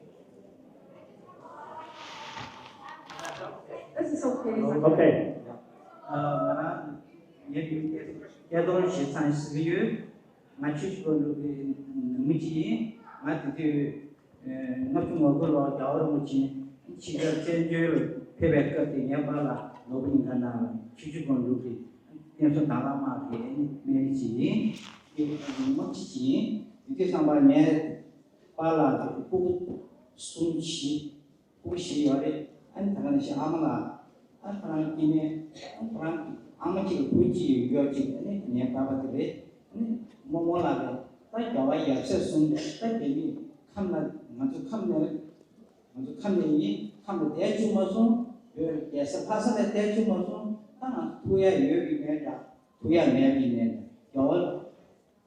Das ist okay. Okay. ང་རང་ངའི་མིང་སྐལ་རྡོར་ཞེས་ཚང་ཞིག་ཡོད། ང་ཆུ་བཞི་སྒང་དྲུག་གི་ནང་མི་ཅིག་ཡིན། ང་དེ་དུས་ལྔ་བཅུ་ང་དགུ་ལོར་རྒྱལ་བ་རིན་པོ་ཆེ་ཕྱི་རྒྱལ་བཙན་བྱོལ་ཕེབས་པའི་སྐབས་དེ་ངའི་པཱ་ལགས་ནོར་བུ་གླིང་ཁ་ནང་ཆུ་བཞི་སྒང་དྲུག་གི་བསྟན་སྲུང་དྭང་བླངས་དམག་གི་སྨན་རི་ཅིག་ཡིན། དེ་དམག་སྤྱི་ཅིག་ཡིན། དེ་དུས་ཙམ་པ་ངས་ པཱ་ལགས་དེ་སྤུ་གུ་གསུམ་བཞི། སྤུ་གུ་བཞི་ཡོད་རེད། ཨ་ནི་ད་ག་ནང་བཞིན་ཨ་མ་ལགས། ཨ་ཁོ་རང་སྐྱེ་དམན། ཨ་ཁོ་རང་ཨ་མ་གཅིག་ལ་བུ་གཅིག་ཡོད་ཅིག་ཨ་ནི་ངའི་པ་ཕ་དེ་རེད། ཨ་ནི་རྨོ་མོ་ལགས་རེད། ད་རྒྱལ་བ་ཡབ་སྲས་གསུམ། ད་རྒྱ་མི་ཁམས་ལ་ང་ཚོ་ཁམས་ནས། ང་ཚོ་ཁམས་ནས་ཡིན། ཁམས་ལ་བསྡད་བཅུག་མ་སོང་། བོད་རྒྱལ་ས་ལྷ་ས་ལ་བསྡད་བཅུག་མ་སོང་། ད་ང་ཚོ་ཐུག་ཡ་ཡོད་ཀྱི་མེད་འདྲ། ཐུག་ཡ་མེད་པ་ཡིན་ནའི་རྒྱལ་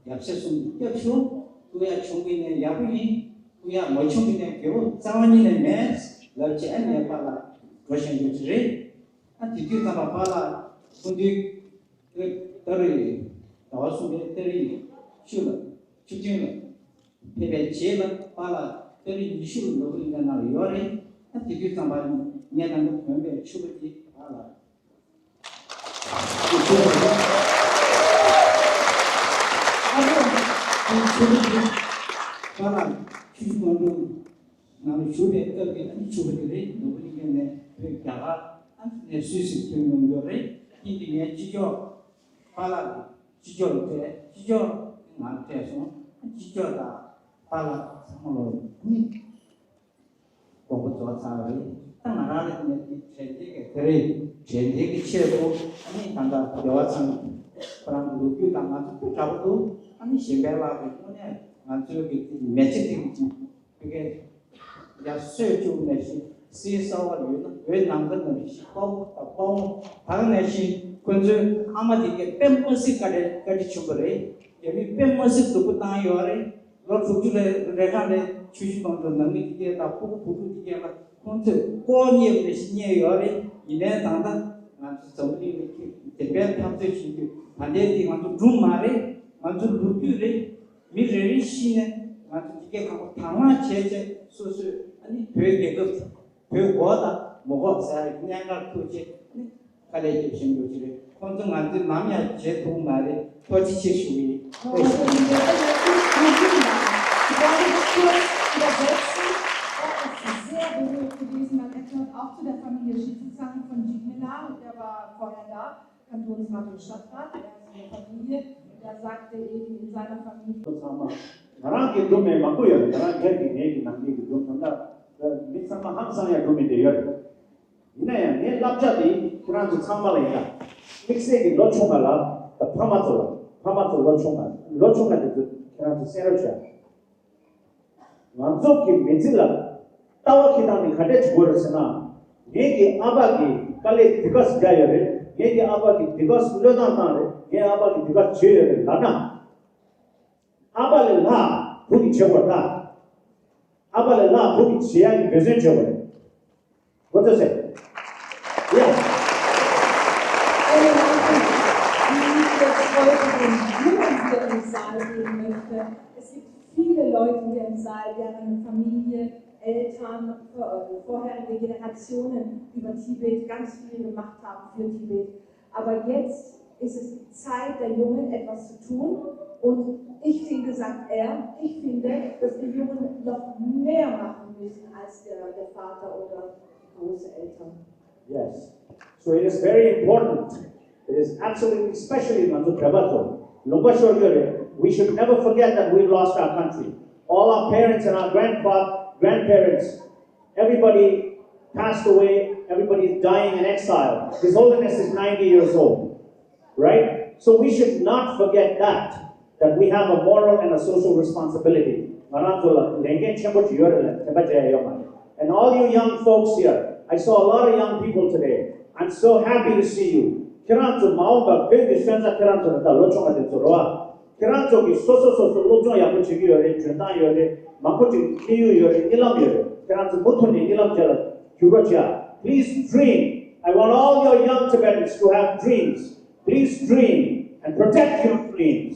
བ་ཡབ་སྲས་གསུམ་གྱི་སྐྱབས་བྱུང་། ཐུག་ཡ་བྱུང་བ་ཡིན་ནའི་ཡག་པོ་ཡིན། ཐུག་ཡ་མ་བྱུང་བ་ཡིན་ནའི་རྒྱལ་པོ་རྩ་བ་ཉིད་ནས་མེད་ལབ་བྱས། ཨ་ནི་ངའི་པཱ་ལགས་འགྲོ་བཞིན་ཡོད་ཀྱི་རེད། ཨ་དེ་དུས་ཙམ་པ་པཱ་ལགས་སྐུ་མདུན་ཏ་རིག་ཟླ་བ་གསུམ་པའི་ཏ་རིག་བཅུ་ལ་བཅུ་བདུན་ལ་ཕེབས་པའི་རྗེས་ལ་པཱ་ལགས་ཏ་རིག་ཉི་ཤུ་ལ་ནོར་བུ་གླིང་ཁའི་ནང་ལ་ཡོད་རེད། ཨ་དེ་དུས་ཙམ་པ་ངས་ནང་དུ་གྱོན་པའི་ཕྱུ་པ་དེ་པཱ་ལགས། ཨ་ནི་དེ་ཕྱུ་པ་དེ་པཱ་ལགས་ཆུ་བཞི་སྒང་དྲུག་ནང་ལ་བཞུགས་པའི་སྐབས་ཀྱི་ཨ་ནི་ཕྱུ་པ་དེ་རེད། ནོར་བུ་གླིང་ཁའི་ནས་བོད་རྒྱ་གར་ཨ་ནི་སུད་སིར་ཐོན་ཡོང་ཡོད་རེད། དེ་ཡིན་དུས་ངས་ཅི་ལྕོགས་པཱ་ལགས་ཀྱི་ཅི་ལྕོགས་ལ་སྤྲད། ཅི་ལྕོགས་ང་ལ་སྤྲད་སོང་། ཅི་ལྕོགས་དང་པཱ་ལགས་ཚང་མ་ལོ་གཉིས་དགོངས་པ་རྫོགས་ཚར་བ་རེད། ད་ང་རང་ལ་ནས་དེ་དྲན་རྟེན་གྱི་དེ་རེད། དྲན་རྟེན་གྱི་ཆེད་དུ་ཨ་ནི་ད་ལྟ་རྒྱལ་བ་ཚང་ཁོ་རང་གི་ལོ་རྒྱུས་དང་ང་ཚོ་དཔེ་འདྲ་པོ་འདུག་ཨ་ནི་གཞན་པའི་ལག་གི་དངོས་གནས་ང་ཚོའི་གི་མེ་ལྕེ་ཐིག་ཅིག་དེ་གའི་ཡར་གསོས་བཅུག་ནས་ཤི་སྲིད་གསར་བ་ཡོད་ན་བོད་ནང་ཁུལ་ནང་ཤི་དཔའ་བོ་དང་དཔའ་མོ་ད་ག་ནས་ཤི་ཁོ་ཚོའི་ཨ་མ་དེ་གའི་དཔེ་མ་སྲིད་བཀའ་དྲིན་བཀའ་དྲིན་ཆེན་པོ་རེད། རྒྱ་མིས་དཔེ་མ་སྲིད་སྡུག་པོ་བཏང་ཡོད་རེད། ལོ་དྲུག་ཅུ་རེ་རེ་གང་རེ་ཆུ་བཞི་སྒང་དྲུག་ནང་མི་དེ་གའི་དང་ཕྲུ་གུ་བུ་ཕྲུག་དེ་གའི་ལ་ཁོང་ཚོས་ལྐོག་རྔན་ནས་ཤི་རྔན་ཡོད་རེད། ཡིན་ནའི་ད་ལྟ་ང་ཚོ་འཛམ་བུ་གླིང་ལ་ཁྱེད་བདེན་པའི་འཐབ་རྩོད་བྱེད་དུས་ད་ལྟའི་དེ་ང་ཚོ་སྒྲུང་མ་རེད། ང་ཚོ་ལོ་རྒྱུས་རེད། མི་རེ་རེ་ཤི་ནས་ང་ཚོ་འདི་གའི་ཁག་པོ་དང་བླངས་བྱས་བྱས་སོ་སོས་ཨ་ནི་བོད་རྒྱལ་ཁབ་བོད་འོག་དང་མུ་འོག་ཟེར་བའི་གནད་འགག་ཐུག་རྗེས་ཨ་ནི་དཀའ་ལས་རྒྱབ་བཞིན་ཡོད་ཀྱི་རེད། ཁོང་ཚོ་ང་ཚོས་ནམ་ཡང་བརྗེད་ཐུབ་མ་རེད། ཐུགས་རྗེ་ཆེ་ཞུ་གི་ཡིན། ཐུགས་རྗེ་ཆེ། Ich werde es kurz übersetzen. Er ist sehr berührt gewesen, weil er gehört auch zu der Familie Schütze Zang von Jigmela. Der war vorher da. Kantonsrat und Stadtrat, er ist in der Familie, der sagte eben in seiner Familie. ཚང་མ་ང་རང་གི་སྒྲུང་མེད་མང་པོ་ཡོད་རེད། ང་རང་སྒེར་གྱི་ངེད་ཀྱི་ནང་མི་གི་སྒྲུང་ད་ལྟ་མི་ཚང་མ་ཧང་སང་ཡ་སྒྲུང་མེད་དེ་ཡོད་རེད། ཡིན་ན་ཡང་ངའི་བསླབ་བྱ་དེ་ཁྱེད་རང་ཚོ་ཚང་མ་ལ་ཡིན་ད། དམིགས་བསལ་གྱི་ལོ་ཆུང་བ་ལ་ད་ཕ་མ་ཚོ་ལ་ཕ་མ་ཚོ་ལོ་ཆུང་བ་ལོ་ཆུང་བ་དེ་ཚོ་ཁྱེད་རང་ཚོ་གསན་རོགས་བྱ། ང་ཚོ་གི་མི་ཚེ་ལ་ལྟ་བ་ཁྱེད་རང་ནི་ག་འདྲས་བྱེད་དགོས་རེད་ཟེར་ན། ངེད་ཀྱི་ཨ་ཕ་གིས་དཀའ་ལས་འདི་ག་ཙམ་བརྒྱབ་ཡོད་རེད། ངེད་ཀྱི་ཨ་ཕ་གིས་འདི་ག་ཙམ་བློས་བཏང་བཏང་རེད། ངའི་ཨ་ཕ་གིས་འདི་ག་ཙམ་བྱས་ཡོད་རེད་ལབ་ན། ཨ་ཕ་ལས་ལྷག་བུ་གིས་བྱེད་དགོས་རེད་ད། ཨ་ཕ་ལས་ལྷག་བུ་གིས་བྱེད་ཡག་གི་འབད་བརྩོན་བྱེད་དགོས་རེད། Gott sei Dank. Ja. Eine Nachricht, die ich jetzt heute den Jungen hier im Saal geben möchte. Es gibt viele Leute hier im Saal, deren Familie, Eltern, vor-, vorherige Generationen über Tibet ganz viel gemacht haben für Tibet. Aber jetzt ist es die Zeit der Jungen, etwas zu tun. Und ich finde, sagt er, ich finde, dass die Jungen noch mehr machen müssen als der, der Vater oder die Großeltern. Yes. So it is very important. It is absolutely, especially ང་ཚོ་བོད་པ་ཚོ་ལུང་པ་ཤོར་གྱི་རེད། We should never forget that we lost our country. All our parents and our grandpa-, grandparents, everybody passed away, everybody is dying in exile. His Holiness is ninety years old, right? So we should not forget that, that we have a moral and a social responsibility. ང་རང་ཚོ་ལ་ལས་འགན་ཆེན་པོ་ཅིག་ཡོད་རེད་ལ་དེ་འདྲ་བྱས་ཡོད་མ་རེད། And all you young folks here, I saw a lot of young people today. I'm so happy to see you. ཁྱེད་རང་ཚོ་མ་འོངས་པར་བོད་ཀྱི་སོན་རྩ་ཁྱེད་རང་ཚོ་རེད་ད། ལོ་ཆུང་བ་དེ་ཚོ་རེད་བ། ཁྱེད་རང་ཚོ་གིས་སོ་སོ་སོ་སོ་སློབ་སྦྱོང་ཡག་པོ་བྱེད་ཀྱི་ཡོད་རེད། འཇོན་ཐང་ཡོད་རེད། མང་པོ་ཅིག་དམིགས་ཡུལ་ཡོད་རེད། གཉིད་ལམ་ཡོད་རེད། ཁྱེད་རང་ཚོ་མུ་མཐུད་ནས་གཉིད་ལམ་བྱེད་ལ་འགྱུར་རོགས་བྱེད་ཨ། Please dream. I want all your young Tibetans to have dreams. Please dream and protect your dreams.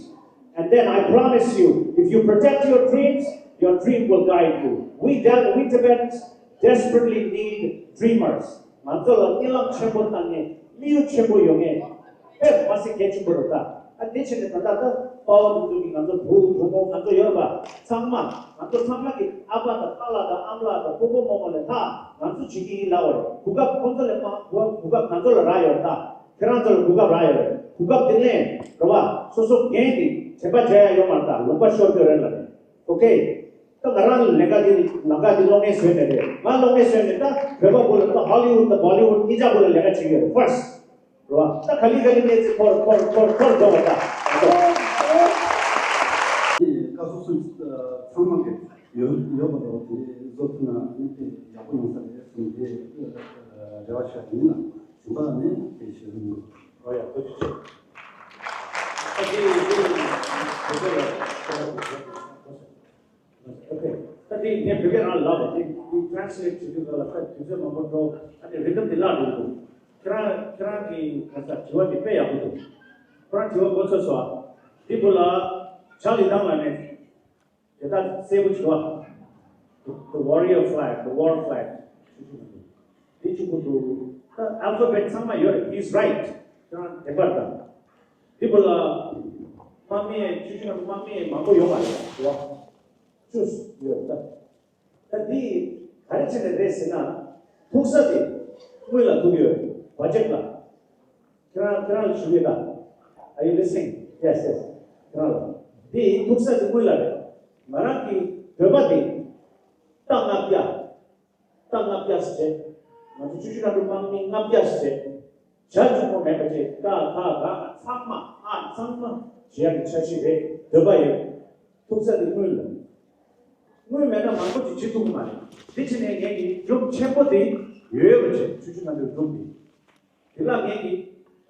And then I promise you, if you protect your dreams, your dream will guide you. We, Del- we Tibetans desperately need dreamers. ང་ཚོ་ལ་གཉིད་ལམ་ཆེན་པོ་བཏང་མཁན། དམིགས་ཡུལ་ཆེན་པོ་ཡོད་མཁན། དཔེ་མ་སྲིད་གལ་ཆེན་པོ་རེད་ད། ཨ་དེ་བྱས་ནས་ད་ལྟ་ད་དཔའ་བོ་དེ་ཚོ་གིས་ང་ཚོ་བུ་བུ་མོ་ང་ཚོ་ཡོད་རེད་པ། ཚང་མ་ང་ཚོ་ཚང་མ་གི་ཨ་ཕ་དང་པཱ་ལགས་དང་ཨ་མ་ལགས་དང་སྤོ་བོ་རྨོ་མོ་ལས་ལྷག་ང་ཚོ་བྱེད་ཀྱི་ཡིན་ལབ་པ་རེད། གོ་སྐབས་ཁོང་ཚོ་ལས་མང་གོ་གོ་སྐབས་ང་ཚོ་ལ་རག་ཡོད་རེད་ད། ཁྱེད་རང་ཚོ་ལ་གོ་སྐབས་རག་ཡོད་རེད། གོ་སྐབས་དེ་ལེན་རེད་པ། སོ་སོ་འགན་དེ་དྲན་པ་བརྗེད་ཡ་ཡོད་མ་རེད་ད། ལུང་པ་ཤོར་གྱི་རེད་ལབ་ནས། Okay. ད་ང་རང་ལས་ཀ་འདི་ལམ་ཁ་འདི་གློག་བརྙན་བཟོས་མེད་རེད། ང་གློག་བརྙན་བཟོས་མེད། ད་བོད་པ་བོ་ལ་ད་ཧོ་ལི་ཝུད་དང་བོ་ལི་ཝུད་གཉིས་ཆ་བོ་ལ་ལས་ཀ་བྱེད་ཀྱི་ཡོད་རེད། ཕར་སི་རེད་བ། ད་ག་ལེ་ག་ལེ་གནས་ཚུལ་འཁོར་འཁོར་འཁོར་འཁོར་འགྲོ་བ་ད། བཀའ་ཟུར་ཚང་མ་གི་ཡོད་ཡོད་པ་དང་དེ་བཟོ་ཐུབ་ན་དེ་ཡག་པོ་ཡོང་ས་རེད་གསུངས་ཏེ་རེ་བ་ཞུ་ཡ་ཡིན་ལ། གཞན་པ་ནི་དེ་ཞུ་རྒྱུ་མི་འདུག་ཨོ་ཡ། ཐུགས་རྗེ་ཆེ། ཨ་ཀི་ཀི་ཀི་ཀི་ཀི་Okay. ད་དེ་ངས་བོད་སྐད་རང་ལབ་པ་དེ་དེ་translate བྱེད་དུས་སྐབས་ལ་ད་དུས་ཚོད་མང་པོ་འགྲོ། ཨ་ནི་rhythm དེ་བརླག་འགྲོ་གི་འདུག་ཁྱེད་རང་ཁྱེད་རང་གི་ག་ས་དྲི་བ་དེ་དཔེ་ཡག་པོ་འདུག་ཁོ་རང་དྲི་བ་མགོ་ཚོས་སོང་ཨ། དེ་བུ་ལ་ཇ་ལི་ཐང་ལ་ནས་དེ་ད་གསལ་པོ་བྱེད་བ། The warrior flag, the war flag. དེ་གཅིག་པུ་འདུག་ད་alphabet ཚང་མ་ཡོད་རེད། He's right. ཁྱེད་རང་བདེན་པར་དང་། དེ་བུ་ལ་དམག་མི་ཆུ་ཆུ་ན་དམག་མི་མང་པོ་ཡོང་བ་རེད་བ། ཅུས་ཡོད་ད། ད་འདི་ག་རེ་བྱས་ནས་རེད་ཟེར་ན། ཐུག་ས་དེ་དངུལ་ལ་ཐུག་ཡོད། བ་ཇེཊ་ལ། ཁྱེད་རང་ཁྱེད་རང་ལ་ཞུ་གི་ད། Are you listening? Yes, yes. ཁྱེད་རང་ལ། འདི་ཐུག་ས་དེ་དངུལ་ལ་རེད། ང་རང་གི་བོད་པ་དེ་རྟ་ལྔ་བརྒྱ། རྟ་ལྔ་བརྒྱ་ཟེར་བྱས། ང་ཚོ་ཆུ་ཆུ་ནང་དུ་དམག་མི་ལྔ་བརྒྱ་ཟེར་བྱས། བྱ་ཆུང་མོ་མེད་པ་བྱས་ཀ་ཁ་ག་ཚང་མ་ཨ་ཚང་མ་བྱེད་ཡག་གི་འཆར་གཞི་རེད། འདོད་པ་ཡོད། ཐུག་ས་དེ་དངུལ་ལ། དངུལ་མེད་ན་མང་པོ་ཅིག་བྱེད་ཐུབ་ཀྱི་མ་རེད། དེ་བྱས་ནས་ངས་ཀྱི་སྒྲུང་ཆེན་པོ་དེ་ཡོད་པ་བྱས། ཆུ་ཆུ་ནང་དུ་སྒྲུང་དེ། དེ་ལ་ངས་ཀྱི་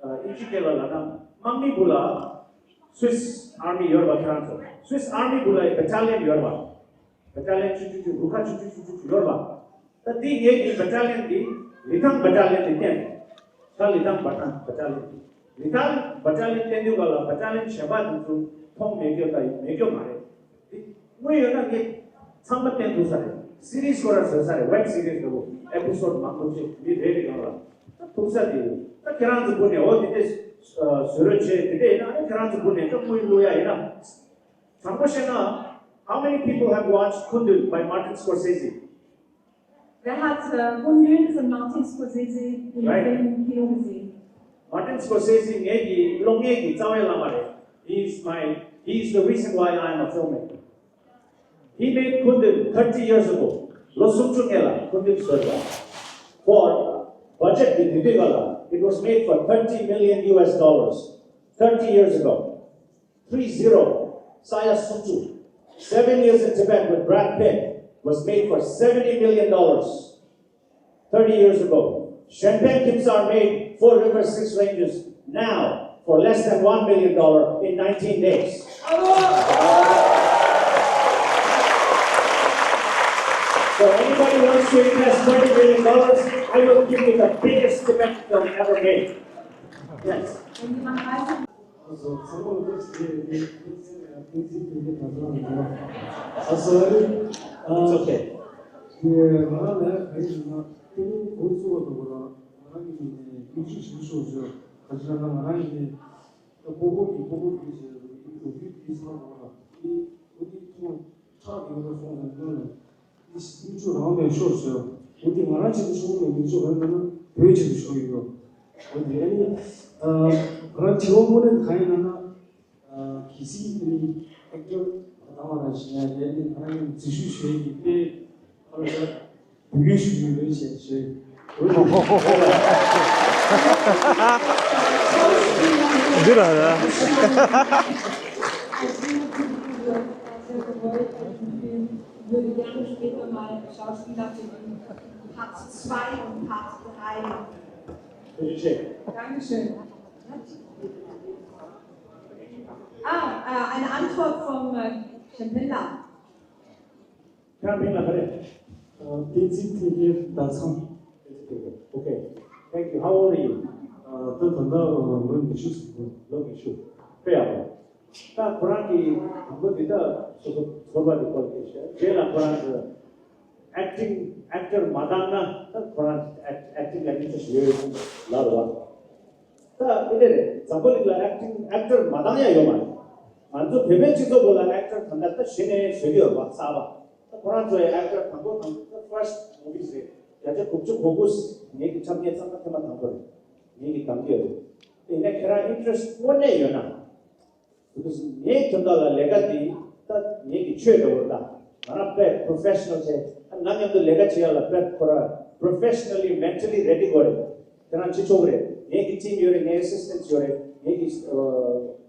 ཨིན་ཇི་སྐད་ལ་ལབ་ན་དམག་མི་བུ་ལ་Swiss Army ཡོད་པ། ཁྱེད་རང་ཚོ་Swiss Army བུ་ལ་battalion ཡོད་པ། Battalion ཆུ་ཆུ་ཆུ་རུ་ཁ་ཆུ་ཆུ་ཆུ་ཆུ་ཆུ་ཡོད་པ། ད་དེ་ངས་ཀྱི་battalion དེ་ལི་ཐང་battalion དེ་བསྟན། ད་ལི་ཐང་battalion battalion དེ་ལི་ཐང་battalion བསྟན་དུས་ག་ལ་battalion གཞན་པ་དེ་ཚོ་མཐོང་མེད་རྒྱུ་དང་མེད་རྒྱུ་མ་རེད། དེ་དངོས་ཡོད་ན་ངས་ཚང་མ་བསྟན་ཐུབ་ས་རེད། series ཁོ་རང་བཟོས་ས་རེད། web series འདྲ་བོ་episode མང་པོ་ཅིག་མི་རེ་རེ་གང་ལ་ད་ཐུག་ས་དེ། ད་ཁྱེད་རང་ཚོ་སྒུག་ནས་འོ་དེ་འདྲས་བཟོ་རོགས་བྱེད། དེ་འདྲས་ཡིན་ན་ཨ་ནི་ཁྱེད་རང་ཚོ་སྒུག་ནས་ད་དངུལ་བླུག་ཡ་ཡིན་ན། དྲང་པོ་བཤད་ན། How many people have watched Kundun by Martin Scorsese? Wer hat äh, Kundun von Martin Scorsese im Right. Film im Kino gesehen? Martin Scorsese ངའི་གི་གློག་བརྙན་གྱི་རྩ་བའི་བླ་མ་རེད། He is my, he is the reason why I am a filmmaker. He made Kundun thirty years ago. ལོ་སུམ་ཅུ་སྔོན་ལ་Kundun བཟོས་པ། For budget གི་དུས་དུས་ག་ལ། It was made for thirty million U S dollars. Thirty years ago. Three zero. Saya Sutu. Seven Years in Tibet with Brad Pitt was made for seventy million dollars. Thirty years ago. Champagne Kimsar made Four Rivers Six Ranges now for less than one million dollar in nineteen days. So anybody wants to invest twenty million dollars, I will give you the biggest Tibetan film ever made. Yes. ཨ་ཚོ་ཚང་མ་ལོ་ཟེར་ཡས་ཀྱི་ཕན་ཚུན་ཕན་ཚུན་ཕན་ཚུན་ཕན་ཚུན་ཕན་ཚུན། ཨ་སོ་རི། ཨ། It's okay. དེ་ང་རང་ལ་ག་རེ་ཡིན་ན་དེ་ནི་འགོ་བཙུགས་པ་དང་པོ་ལ་ང་རང་གི་ནས་མིག་ཆུ་ཞིག་ཤོར་བྱུང་། ག་ཅི་ལབ་ན་ང་རང་གི་ནས་ད་སྤོ་བོ་གི་སྤོ་བོ་གི་ཟེར་བའི་ལོ་རྒྱུས་དེ་ཚང་པ་ལ་དེ་འོ་དེ་ཐུང་ཁྲག་གི་ཡོད་པ་སོང་ཙང་དེ་ནང་ལ། མིག་ཆུ་རང་མེད་ཤོར་སོང་། འོ་དེ་ང་རང་ཆེད་དུ་ཤོར་མེད། མིག་ཆུ་ག་རེ་ལབ་ན་བོད་ཆེད་དུ་ཤོར་ཡོད། འོ་དེ་ཨ་ནི་ང་རང་དྲི་བ་དངོས་གནས་གང་ཡིན་ལབ་ན། གལ་སྲིད་ཨ་ནི་ཨེག་ཊར་མ་འདང་བ་རང་ཞིག་ཡང་ཡང་ནི་ང་རང་གི་འཛུལ་ཞུགས་ཞུ་ཡས་ཀྱི་དཔེ་ཨ་ལ་ད་འབུལ་སྐྱོན་ཞུ་རྒྱུ་ཡོད་ཅེས་ཞུས། འདི་ར་ར། Würde gerne später mal Schauspieler für den Part zwei und Part drei machen. Bitteschön. Dankeschön. Ah, äh, eine Antwort vom äh, Champagner. Champagner, bitte. Äh, Tenzin Tengye Datsang. Okay. Thank you. How old are you? ད་ད་ལྟ་ལོ་ཉི་ཤུ་ཟིན་པ། ལོ་ཉི་ཤུ། དཔེ་ཡག་པོ། ད་ཁོ་རང་གི་དང་པོ་འདི་ད་སོ་སོ་ཚོར་བ་འདི་སྐོར་གྱི་བཤད། རྗེས་ལ་ཁོ་རང་གི་ཨེག་ཊིང་ཨེག་ཊར་མ་འདང་ན་ད་ཁོ་རང་ཨེག་ཨེག་ཊིང་ལ་ཨིན་ཊི་རེ་སི་ཊི་ཡོད་ལབ་རེད་བ། ད་ཨེ་འདྲ་རེད། འཛམ་བུ་གླིང་ལ་ཨེག་ཊིང་ཨེག་ཊར་མ་འདང་ཡ་ཡོད་མ་རེད། ང་ཚོ་བོད་པའི་སྤྱི་ཚོགས་སྐོར་ལ་ཨེག་ཊར་ད་ལྟ་ད་གཞི་ནས་བཟོས་ཀྱི་ཡོད་རེད་བ། གསར་པ། ད་ཁོ་རང་ཚོའི་ཨེག་ཊར་དང་པོ་དང་ད་ཕར་སི་ཊི་མུ་བི་སི་རེད། བརྒྱ་ཆ་དགུ་བཅུ་གོ་དགུ་ངེད་ཀྱི་འཁྲབ་མཁན་ཚང་མ་ཐེངས་མ་དང་པོ་རེད། ངེད་ཀྱི་དམ་བཅའ་རེད། དེ་ནས་ཁྱེད་རང་ཨིན་ཊི་རེ་སི་ཊི་དངོས་གནས་ཡོད་ན། Because ངའི་དོན་དག་ལ་ལས་ཀ་འདི་ད་ངེད་ཀྱི་ཆོས་འདྲ་བོ་རེད་ད། ང་རང་དཔེ་professional་བྱས། ང་མཉམ་དུ་ལས་ཀ་བྱེད་ཡ་ལ་དཔེ་ཁོ་ར་professionally, mentally ready་དགོས་རེད། ཁྱེད་རང་བྱེད་ཆོག་གི་རེད། ངེད་ཀྱི་team་ཡོད་རེད། ངའི་assistants་ཡོད་རེད། ངེད་ཀྱི་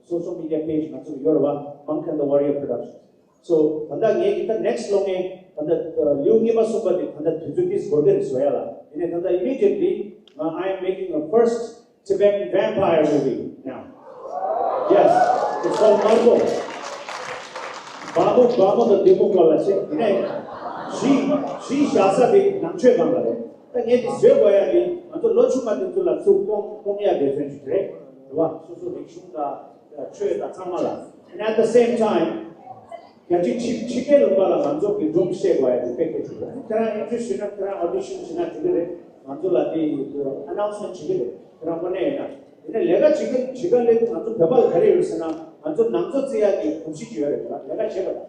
ཨ་social media page་ང་ཚོ་ཡོད་རེད་བ། Monk and the Warrior Productions། So ད་ལྟ་ངེད་ཀྱི་ད་next་ལོ་ངས་ད་ལྟ་ཨ་ལེའུ་གཉིས་པ་གསུམ་པ་དེ་ད་ལྟ་དུས་ཚོད་ཏིས་འགོར་གི་རེད་བཟོ་ཡ་ལ། ཡིན་ནའི་ད་ལྟ་immediately་ང་I am making a first Tibetan vampire movie now. Yes, it's called Marbo. བ་མོ་བ་མོ་དང་བདུད་མོ་སྐོར་ལ་བྱེད། དེ་ནས་གཞི་གཞི་བཞག་ས་དེ་ནང་ཆོས་སྒང་ལ་རེད། ད་ངས་དེ་བཟོས་དགོས་ཡ་དེ་ང་ཚོ་ལོ་ཆུང་བ་དེ་ཚོ་ལ་ཚུར་སྐོང་སྐོང་ཡ་དེ་ཚོ་ཞིག་རེད། རེད་བ། སོ་སོ་རིག་གཞུང་དང་ཆོས་དང་ཚང་མ་ལ། And at the same time རྒྱལ་སྤྱིའི་ཕྱི་ཕྱི་རྒྱལ་ལུང་པ་ལ་ང་ཚོ་གི་སྒྲུང་བཤད་དགོས་ཡ་དེ་དཔེ་གལ་ཆེ་རེད། ཁྱེད་རང་interest་ཡོད་ན་ཁྱེད་རང་audition་བྱེད་ན་འགྲིག་གི་རེད། ང་ཚོ་ལ་དེ་announcement་བྱེད་ཀྱི་རེད། ཁྱེད་རང་དངོས་གནས་ཡིན་ན། དེ་ནས་ལས་ཀ་བྱེད་མཁན་བྱེད་མཁན་ལས་ང་ཚོ་བོད་པ་ལ་ག་རེ་ཡོད་ཟེར་ན། ང་ཚོ་ནང་ཚོ་བརྩི་ཡག་གི་གོམས་གཤིས་ཅིག་ཡོད་རེད། ལས་ཀ་བྱེད་པ་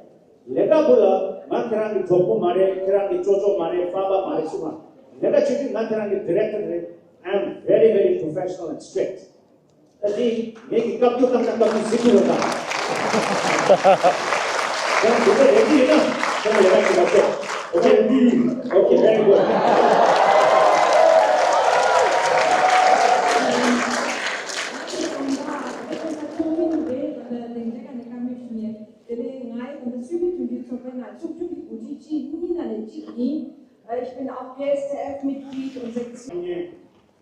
དང་། ལས་ཀ་བུ་ལ་ང་ཁྱེད་རང་གི་གྲོགས་པོ་མ་རེད། ཁྱེད་རང་གི་ཅོ་ཅོ་མ་རེད། པ་པ་མ་རེད་ཟེར་མ། ལས་ཀ་བྱེད་དུས་ང་ཁྱེད་རང་གི་director་རེད། I am very, very professional and strict། ད་དེ་ངེད་ཀྱི་སྐབས་དུ་བཏང་ན་སྐབས་དུ་གཟིགས་དགོས་རེད་ད། ཁྱེད་རང་འདི་འདྲ་རེད་ཀྱི་ཡིན་ན་ཁྱེད་རང་ལས་ཀ་བྱེད་མ་ཤོག Okay, okay, very good. དེ་ནས་ང་ཡི་ད་ལྟ་སུད་སི་མཐུན་སྒྲིལ་ཚོགས་པའི་ནང་ཕྱོགས་བསྡུས་ཀྱི་འགོ་ཁྲིད་གཅིག་གཉིས་ནང་ནས་གཅིག་ཡིན། Ich bin auch B S T F-Mitglied und Sektion དེ་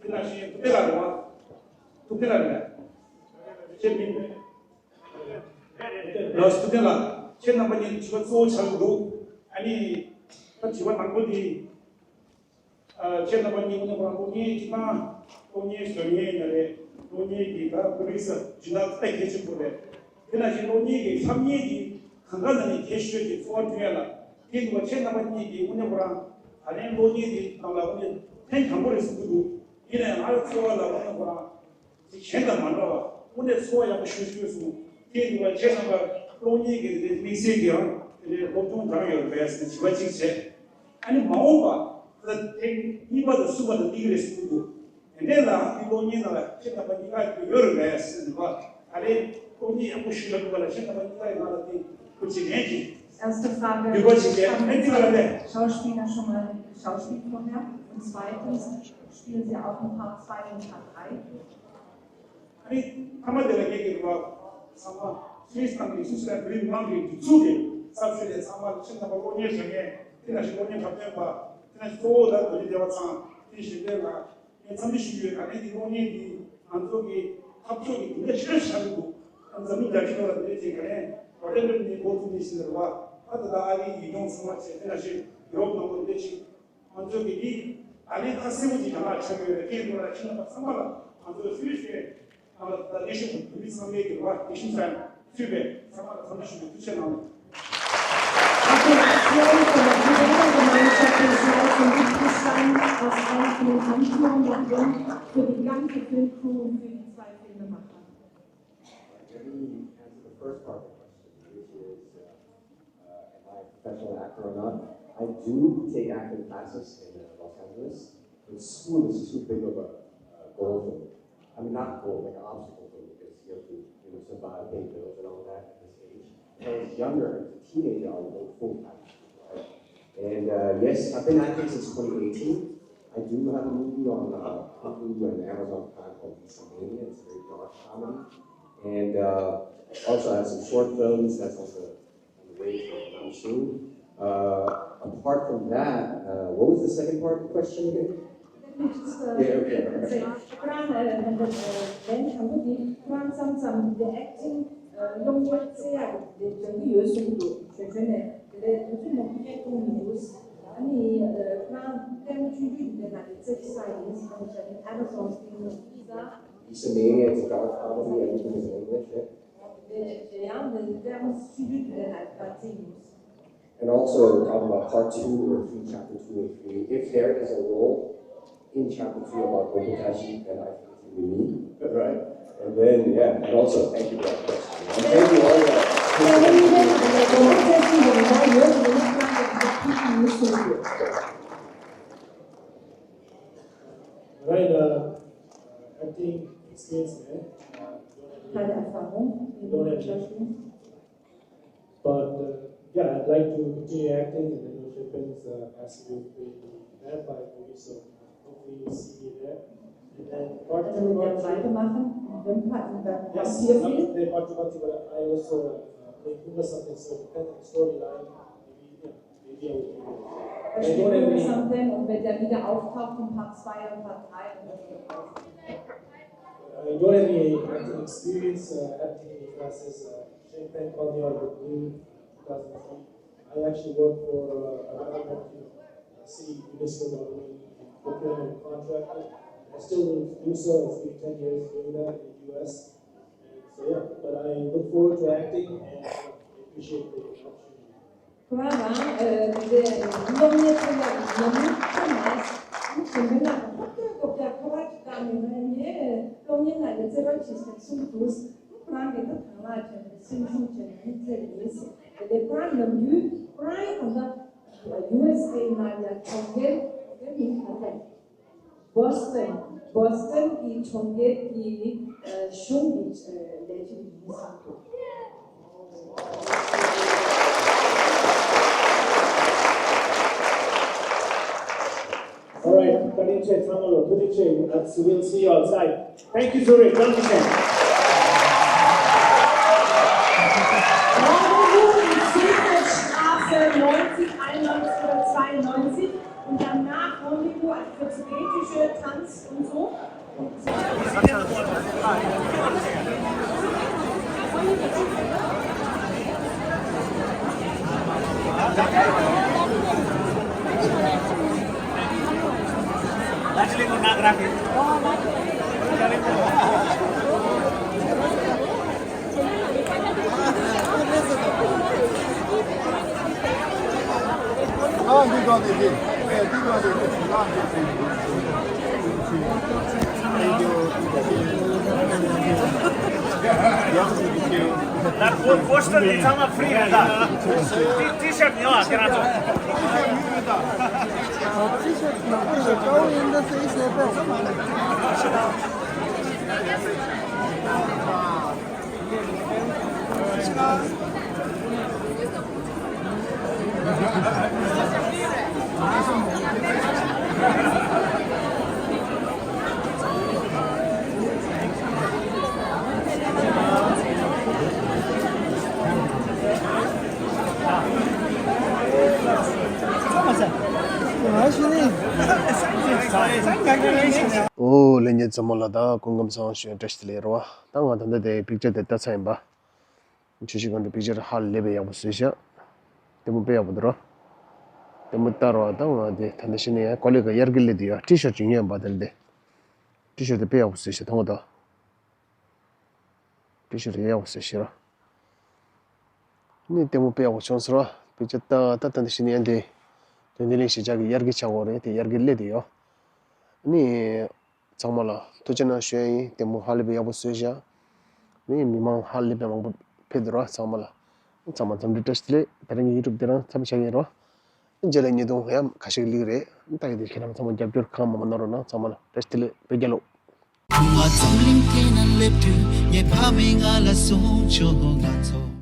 ནང་བཞིན་ཐུབ་བསྟན་ལགས་རེད་བ། ཐུབ་བསྟན་ལགས་རེད་པས། ཁྱེད་མིན་པས། ལགས་སོ། ཐུབ་བསྟན་ལགས། ཁྱེད་རྣམ་པ་གཉིས་དྲི་བ་གཙོ་བོ་ཆགས་ཀྱི་འདུག་ཨ་ནི། ད་དྲི་བ་དང་པོ་འདི། ཨ། ཁྱེད་རྣམ་པ་གཉིས་དངོས་གནས་ཁོ་རང་གློག་བརྙན་སྤྱི་དང་གློག་བརྙན་བཟོ་མཁན་ཡིན་ན་རེད། གློག་བརྙན་གྱི་ད་པོ་རོ་ཌུ་སར་སྦྱིན་བདག་ལྟ་གལ་ཆེན་པོ་རེད། དེ་ནང་བཞིན་གློག་བརྙན་གྱི་ལྷབ་གཉེར་གྱི་གང་ག་ནང་ནས་གལ་ཤོས་ཀྱི་འཚོ་བ་བསྐྲུན་ཡ་ལ་དེ་འདུག་པ། ཁྱེད་རྣམ་པ་གཉིས་ཀྱིས་དངོས་གནས་ཁོ་རང་ད་ལན་གློག་བརྙན་འདི་ནང་ལ་དངོས་གནས་ཕན་དང་པོ་རེད་གསུང་གི་འདུག་ཡིན་ནའང་ང་རང་ཚོ་བ་ལ་དངོས་གནས་ཁོ་རང་དེ་གཞན་དང་མ་འདྲ་བ་དངོས་གནས་འཚོ་བ་ཡག་པོ་ཤོད་ཤོད་གསུང་། དེ་འདུག་པ། ཁྱེད་རྣམ་པ་གློག་བརྙན་གྱི་དེ་དམིགས་བསལ་གྱི་རང་དེ་ནས་སློབ་སྦྱོང་གང་ཡོད་པས་ཟེར་ནས་དྲི་བ་གཅིག་བྱས། ཨ་ནི་མ་འོངས་པ་ད་ཐེངས་གཉིས་པ་དང་གསུམ་པ་དང་ཏིག་རེ་ཟུར་དུ་དེ་འདྲས་ལ་ཨ་ནི་གློག་བརྙན་ནང་ལ་ཁྱེད་རྣམ་པ་གཉིས་ཀ་ཡོད་རེད་པས་ཟེར་ནས་པ། ད་རེས་གློག་བརྙན་ཡག་པོ་ཞུ་ལ་འདུག་པ་ལ་ཁྱེད་རྣམ་པ་གཉིས་ཀ་ཡི་ནང་ལ་དེ་ཁུར་ཅིག་ལེན་གྱི། Erste Frage, ལུས་པོ་ཅིག་ལེན་ཨ་ནི་ཚ་ལ་ལེན། Schauspieler schon mal Schauspiel vorher? Und zweitens, spielen Sie auch ein Part zwei und Part drei? ཨ་ནི་ཐ་མ་དེ་ལ་ངེད་ཀྱི་རུ་བ་ཚང་མ་སུད་སི་དང་སུད་སི་ལ་བོད་རིགས་མང་གི་སྒྲིག་འཛུགས་ཀྱི་གསར་ཤོས་ལས་ཚང་མ་ཁྱེད་རྣམ་པ་གློག་བརྙན་བཟོ་མཁན་དེ་ནང་བཞིན་གློག་བརྙན་འཁྲབ་སྟོན་པ་དེ་ནང་བཞིན་གཙོ་བོ་ད་བོད་རིགས་སྡེ་བ་ཚང་དེ་བཞིན་དེ་ལ་ངས་འཚམས་འདྲི་ཞུ་རྒྱུ་ཡོད། ད་ལན་འདི་གློག་བརྙན་འདི་ང་ཚོ་གི་འཐབ་ཕྱོགས་ཀྱི་འདི་འདྲ་ཞེ་དྲག་ཆགས་ཀྱི་འདུག་ཨ་འཛམ་གླིང་རྒྱ་ཁྱོན་ལ་འདི་འདྲ་ཅིག་ག་ནས་རོ་ཏན་རེ་ནས་འགོ་བཙུགས་ནས་ཟིན་རེད་བ། ད་ད་ལྟ་ཨ་རིའི་ཡུལ་ལྗོངས་ཚང་མ་བྱས་དེ་ནང་བཞིན་ཡུ་རོབ་ནང་ལོགས་འདི་འདྲ་ཅིག་ང་ཚོ་གི་འདི་ད་ལན་ཁ་གསལ་པོ་ཅིག་རྒྱ་ནག་ཆགས་ཡོད་རེད། དེ་ཡིན་དུས་ལ་ཁྱེད་རྣམ་པ་ཚང་མ་ལ་ང་ཚོ་སུད་སི་ནང་ལ་ད་ལྟ་གནས་བཞུགས་བོད་མི་ཚང་མའི་གི་རེད་བ། དེ་བཞིན་ཚང་ཚུད་པའི་ཚང་མ་ལ་འཚམས་འདྲི་ཞུ་བའི་ཐུགས་རྗེ་གནང་། Auch die Aktion von der Kulturgemeinschaft in Schweiz und Mittelstand aus Anfang und Grund für die ganze Filmcrew und für die zwei Filmemacher. Let me answer the first part of the question, which is, uh, uh, am I a professional actor or not? I do take acting classes in, uh, Los Angeles, but school is too big of a, uh, goal for me. I mean, not goal, like an obstacle for me, because you have to, you know, survive, pay bills and all that at this age. When I was younger, as a teenager, I would go full time, right? And, uh, yes, I've been acting since twenty eighteen. I do have a movie on, uh, Hulu and Amazon Prime called Lisa Mania. It's a very dark comedy. And, uh, also I have some short films that's on the, on the way to come out soon. Uh, apart from that, uh, what was the second part of the question again? Let me just, uh, yeah, okay, all right. Say, ཁོ་རང་ཨ་ནི་ལན་དང་པོ་འདི་ཁོ་རང་མཚམས་མཚམས་འདི་ཨེག་ཊིང་གློག་བརྙན་རྩེ་ཡག་འདི་སྦྱང་གི་ཡོད་གསུངས་འདུག་བྱོན་བྱོན་ནས་དེ་ལས་དུས་ཚོད་མང་པོ་སྐྱེལ་ཐུབ་མི་འདུག་ཨ་ནི་ཁོ་རང་ལྟད་མོ་ཆུང་ཆུང་འདི་ནང་ནས་རྩེ་གི་ས་ཡིན་ཟེར་བ་ཆ་ནི་ཨེ་མ་ཛོན་སི་ཊི་ཝི་ལ། It's a mania, it's a dark comedy, everything is in English, yeah. དེ་དེ་ཡང་འདི་ལྟད་མོ་ཆུང་ཆུང་འདི་ནང་ནས་རྩེ་ཡིན། And also talk about part two or three, chapter two or three. If there is a role in chapter three about Rinpoche, then I think it will be me, right? And then, yeah, and also thank you for that question. And thank you all for Right, uh, acting experience, eh? Uh, don't have any. Keine Erfahrung in Schauspiel. But, uh, Yeah, I'd like to continue acting, and I know Sheppen's uh, asking me to be in that part movie, so hopefully you see me there. And then part two, part three. Weitermachen, in dem Part, in dem Part Yes, vier, I'm vier. There part two, part three, but I also uh, play Kumba something, so depending on the storyline, maybe, yeah, maybe I will be there. Er I don't spielt have Kumba any, something und wenn der wieder auftaucht in Part zwei und Part drei und das wird auch. I don't have any acting experience, uh, I haven't taken any classes. Uh, Shane Penn called me out of the blue in two thousand three. I actually work for uh, another company, uh, city municipal government, procurement contractor. I still do so. It's been ten years doing that in the U S. And so, yeah, but I look forward to acting and uh, I appreciate the opportunity. ཁོ་རང་རང་ཨ་དེ་སློབ་གཉེར་ཐོན་ཡག་གི་ཉམས་མྱོང་ཁོ་ནས་ཨ་གཞན་པའི་ནང་ལ་ཧོབ་སྟེ་ཧོབ་སྟེ་ཁོ་རང་གི་བཀའ་མི་ངས་སློབ་གཉེར་ནང་ནས་བརྩེ་བ་ཆེ་ཞིང་སུམ་དུ་ཁོ་རང་གི་ད་དང་བླངས་བྱས་ནས་སེམས་ཤུགས་བྱས་ནས་ནི་བརྩེ་བ་ཡིན་ཟེར། དེ་ལས་ཁོ་རང་ནམ་རྒྱུན་ཁོ་རང་ཡང་ད་ལྟ་ཡུ་ཨེས་ཨེ་ནང་ཡང་གྲོང་ཁྱེར་གྲོང་ཁྱེར་མིང་ག་རེ་རེད། Boston Boston གི་གྲོང་ཁྱེར་གྱི་གཞུང་གི་ལས་བྱེད་ཡིན་ཟེར་འདུག All right, བཀའ་དྲིན་ཆེ། ཚང་མ་ལ་ཐུགས་རྗེ་ཆེ། We'll see you outside. Thank you, Zurich. Dankeschön. Rendezvous in Seefeldstraße neunzig, einundneunzig oder zweiundneunzig. Und danach Rendezvous, also für tibetische Tanz und so. ད་པོ་སི་ཊར་འདི་ཚང་མ་ཕི་རི་རེད་ད། ཊི་ཤར་ཉོ་ཨ་ཁྱེད་རང་ཚོ། ཨོ་ལྷན་རྒྱས་ཚང་མ་ལ་ད་སྐུ་ཁམས་བཟང་ཞུ་བཀྲ་ཤིས་བདེ་ལེགས་རོ། ད་ང་ད་ལྟ་དེ་པིག་ཅར་དེ་ལྟ་ཚར་ཡིན་པ། ཆུ་བཞི་སྒང་དུ་པིག་ཅར་ཧ་ལས་པའི་ཡག་པོ་བཟོས་ཤག་ལྟད་མོ་དཔེ་ཡག་པོ་འདུག་རོ། ལྟད་མོ་ལྟ་རོགས། ད་ང་དེ་ད་ལྟ་ཤི་ནས་ཡང་ཀོ་ལི་ག་དབྱར་གི་སླེབས་དུས་ཡ་ཊི་ཤར་ཅིག་ཉོས་ཡིན་པ། དེ་ལ་དེ་ཊི་ཤར་དེ་དཔེ་ཡག་པོ་བཟོས་ཤག་མཐོང་གོ་ད། ཊི་ཤར་དེ་ཡག་པོ་བཟོས་ཤག་རོ། ནི་ལྟད་མོ་དཔེ་ཡག་པོ་བྱུང་སོང་རོ། པིག་ཅར་ལྟ་ད་ད་ལྟ་ཤི་ནས་ཡང་དེ་དོན་ལྡན་གླིང་གཞིས་ཆགས་ཀྱི་དབྱར་གི་ཆག་སྒོ་རེད། དེ་དབྱར་གི་སླེབས་དུས་ཡོ། ནི། ཚང་མ་ལ་ཐུགས་རྗེ་གནང་ཞུ་ཡ་ཡིན། ལྟད་མོ་ཧ་ལས་པའི་ཡག་པོ་བཟོས་ཤག་ནི་མི་མང་ཧ་ལས་པའི་མང་པོ་ཕེབས་འདུག་ར། ཚང་མ་ལ། ཚང་མ་འཚམས་འདྲི་བཀྲ་ཤིས་བདེ་ལེགས། དེ་རིང་གི་ཡུ་ཊུབ་དེ་རང་མཚམས་བཞག་གི་ཡིན་རོ། རྗེས་ལ་ཉིས་སྟོང་ཡང་ཁ་ཤས་ཀྱི་ལིག་རེད། ད་ཡི་དེ་ཁྱེད་རང་ཚང་མ་རྒྱབ་སྐྱོར་གང་མང་མང་གནང་རོགས་གནང་། ཚང་མ་ལ་བཀྲ་ཤིས་བདེ་ལེགས། བོད་རྒྱལ་ལོ། བུང་བ་འཛམ་གླིང་སྟེང་ན་སླེབས་དུས་ངའི་ཕ་མས་ང་ལ་གསུངས་བྱུང་། ང་ཚོ།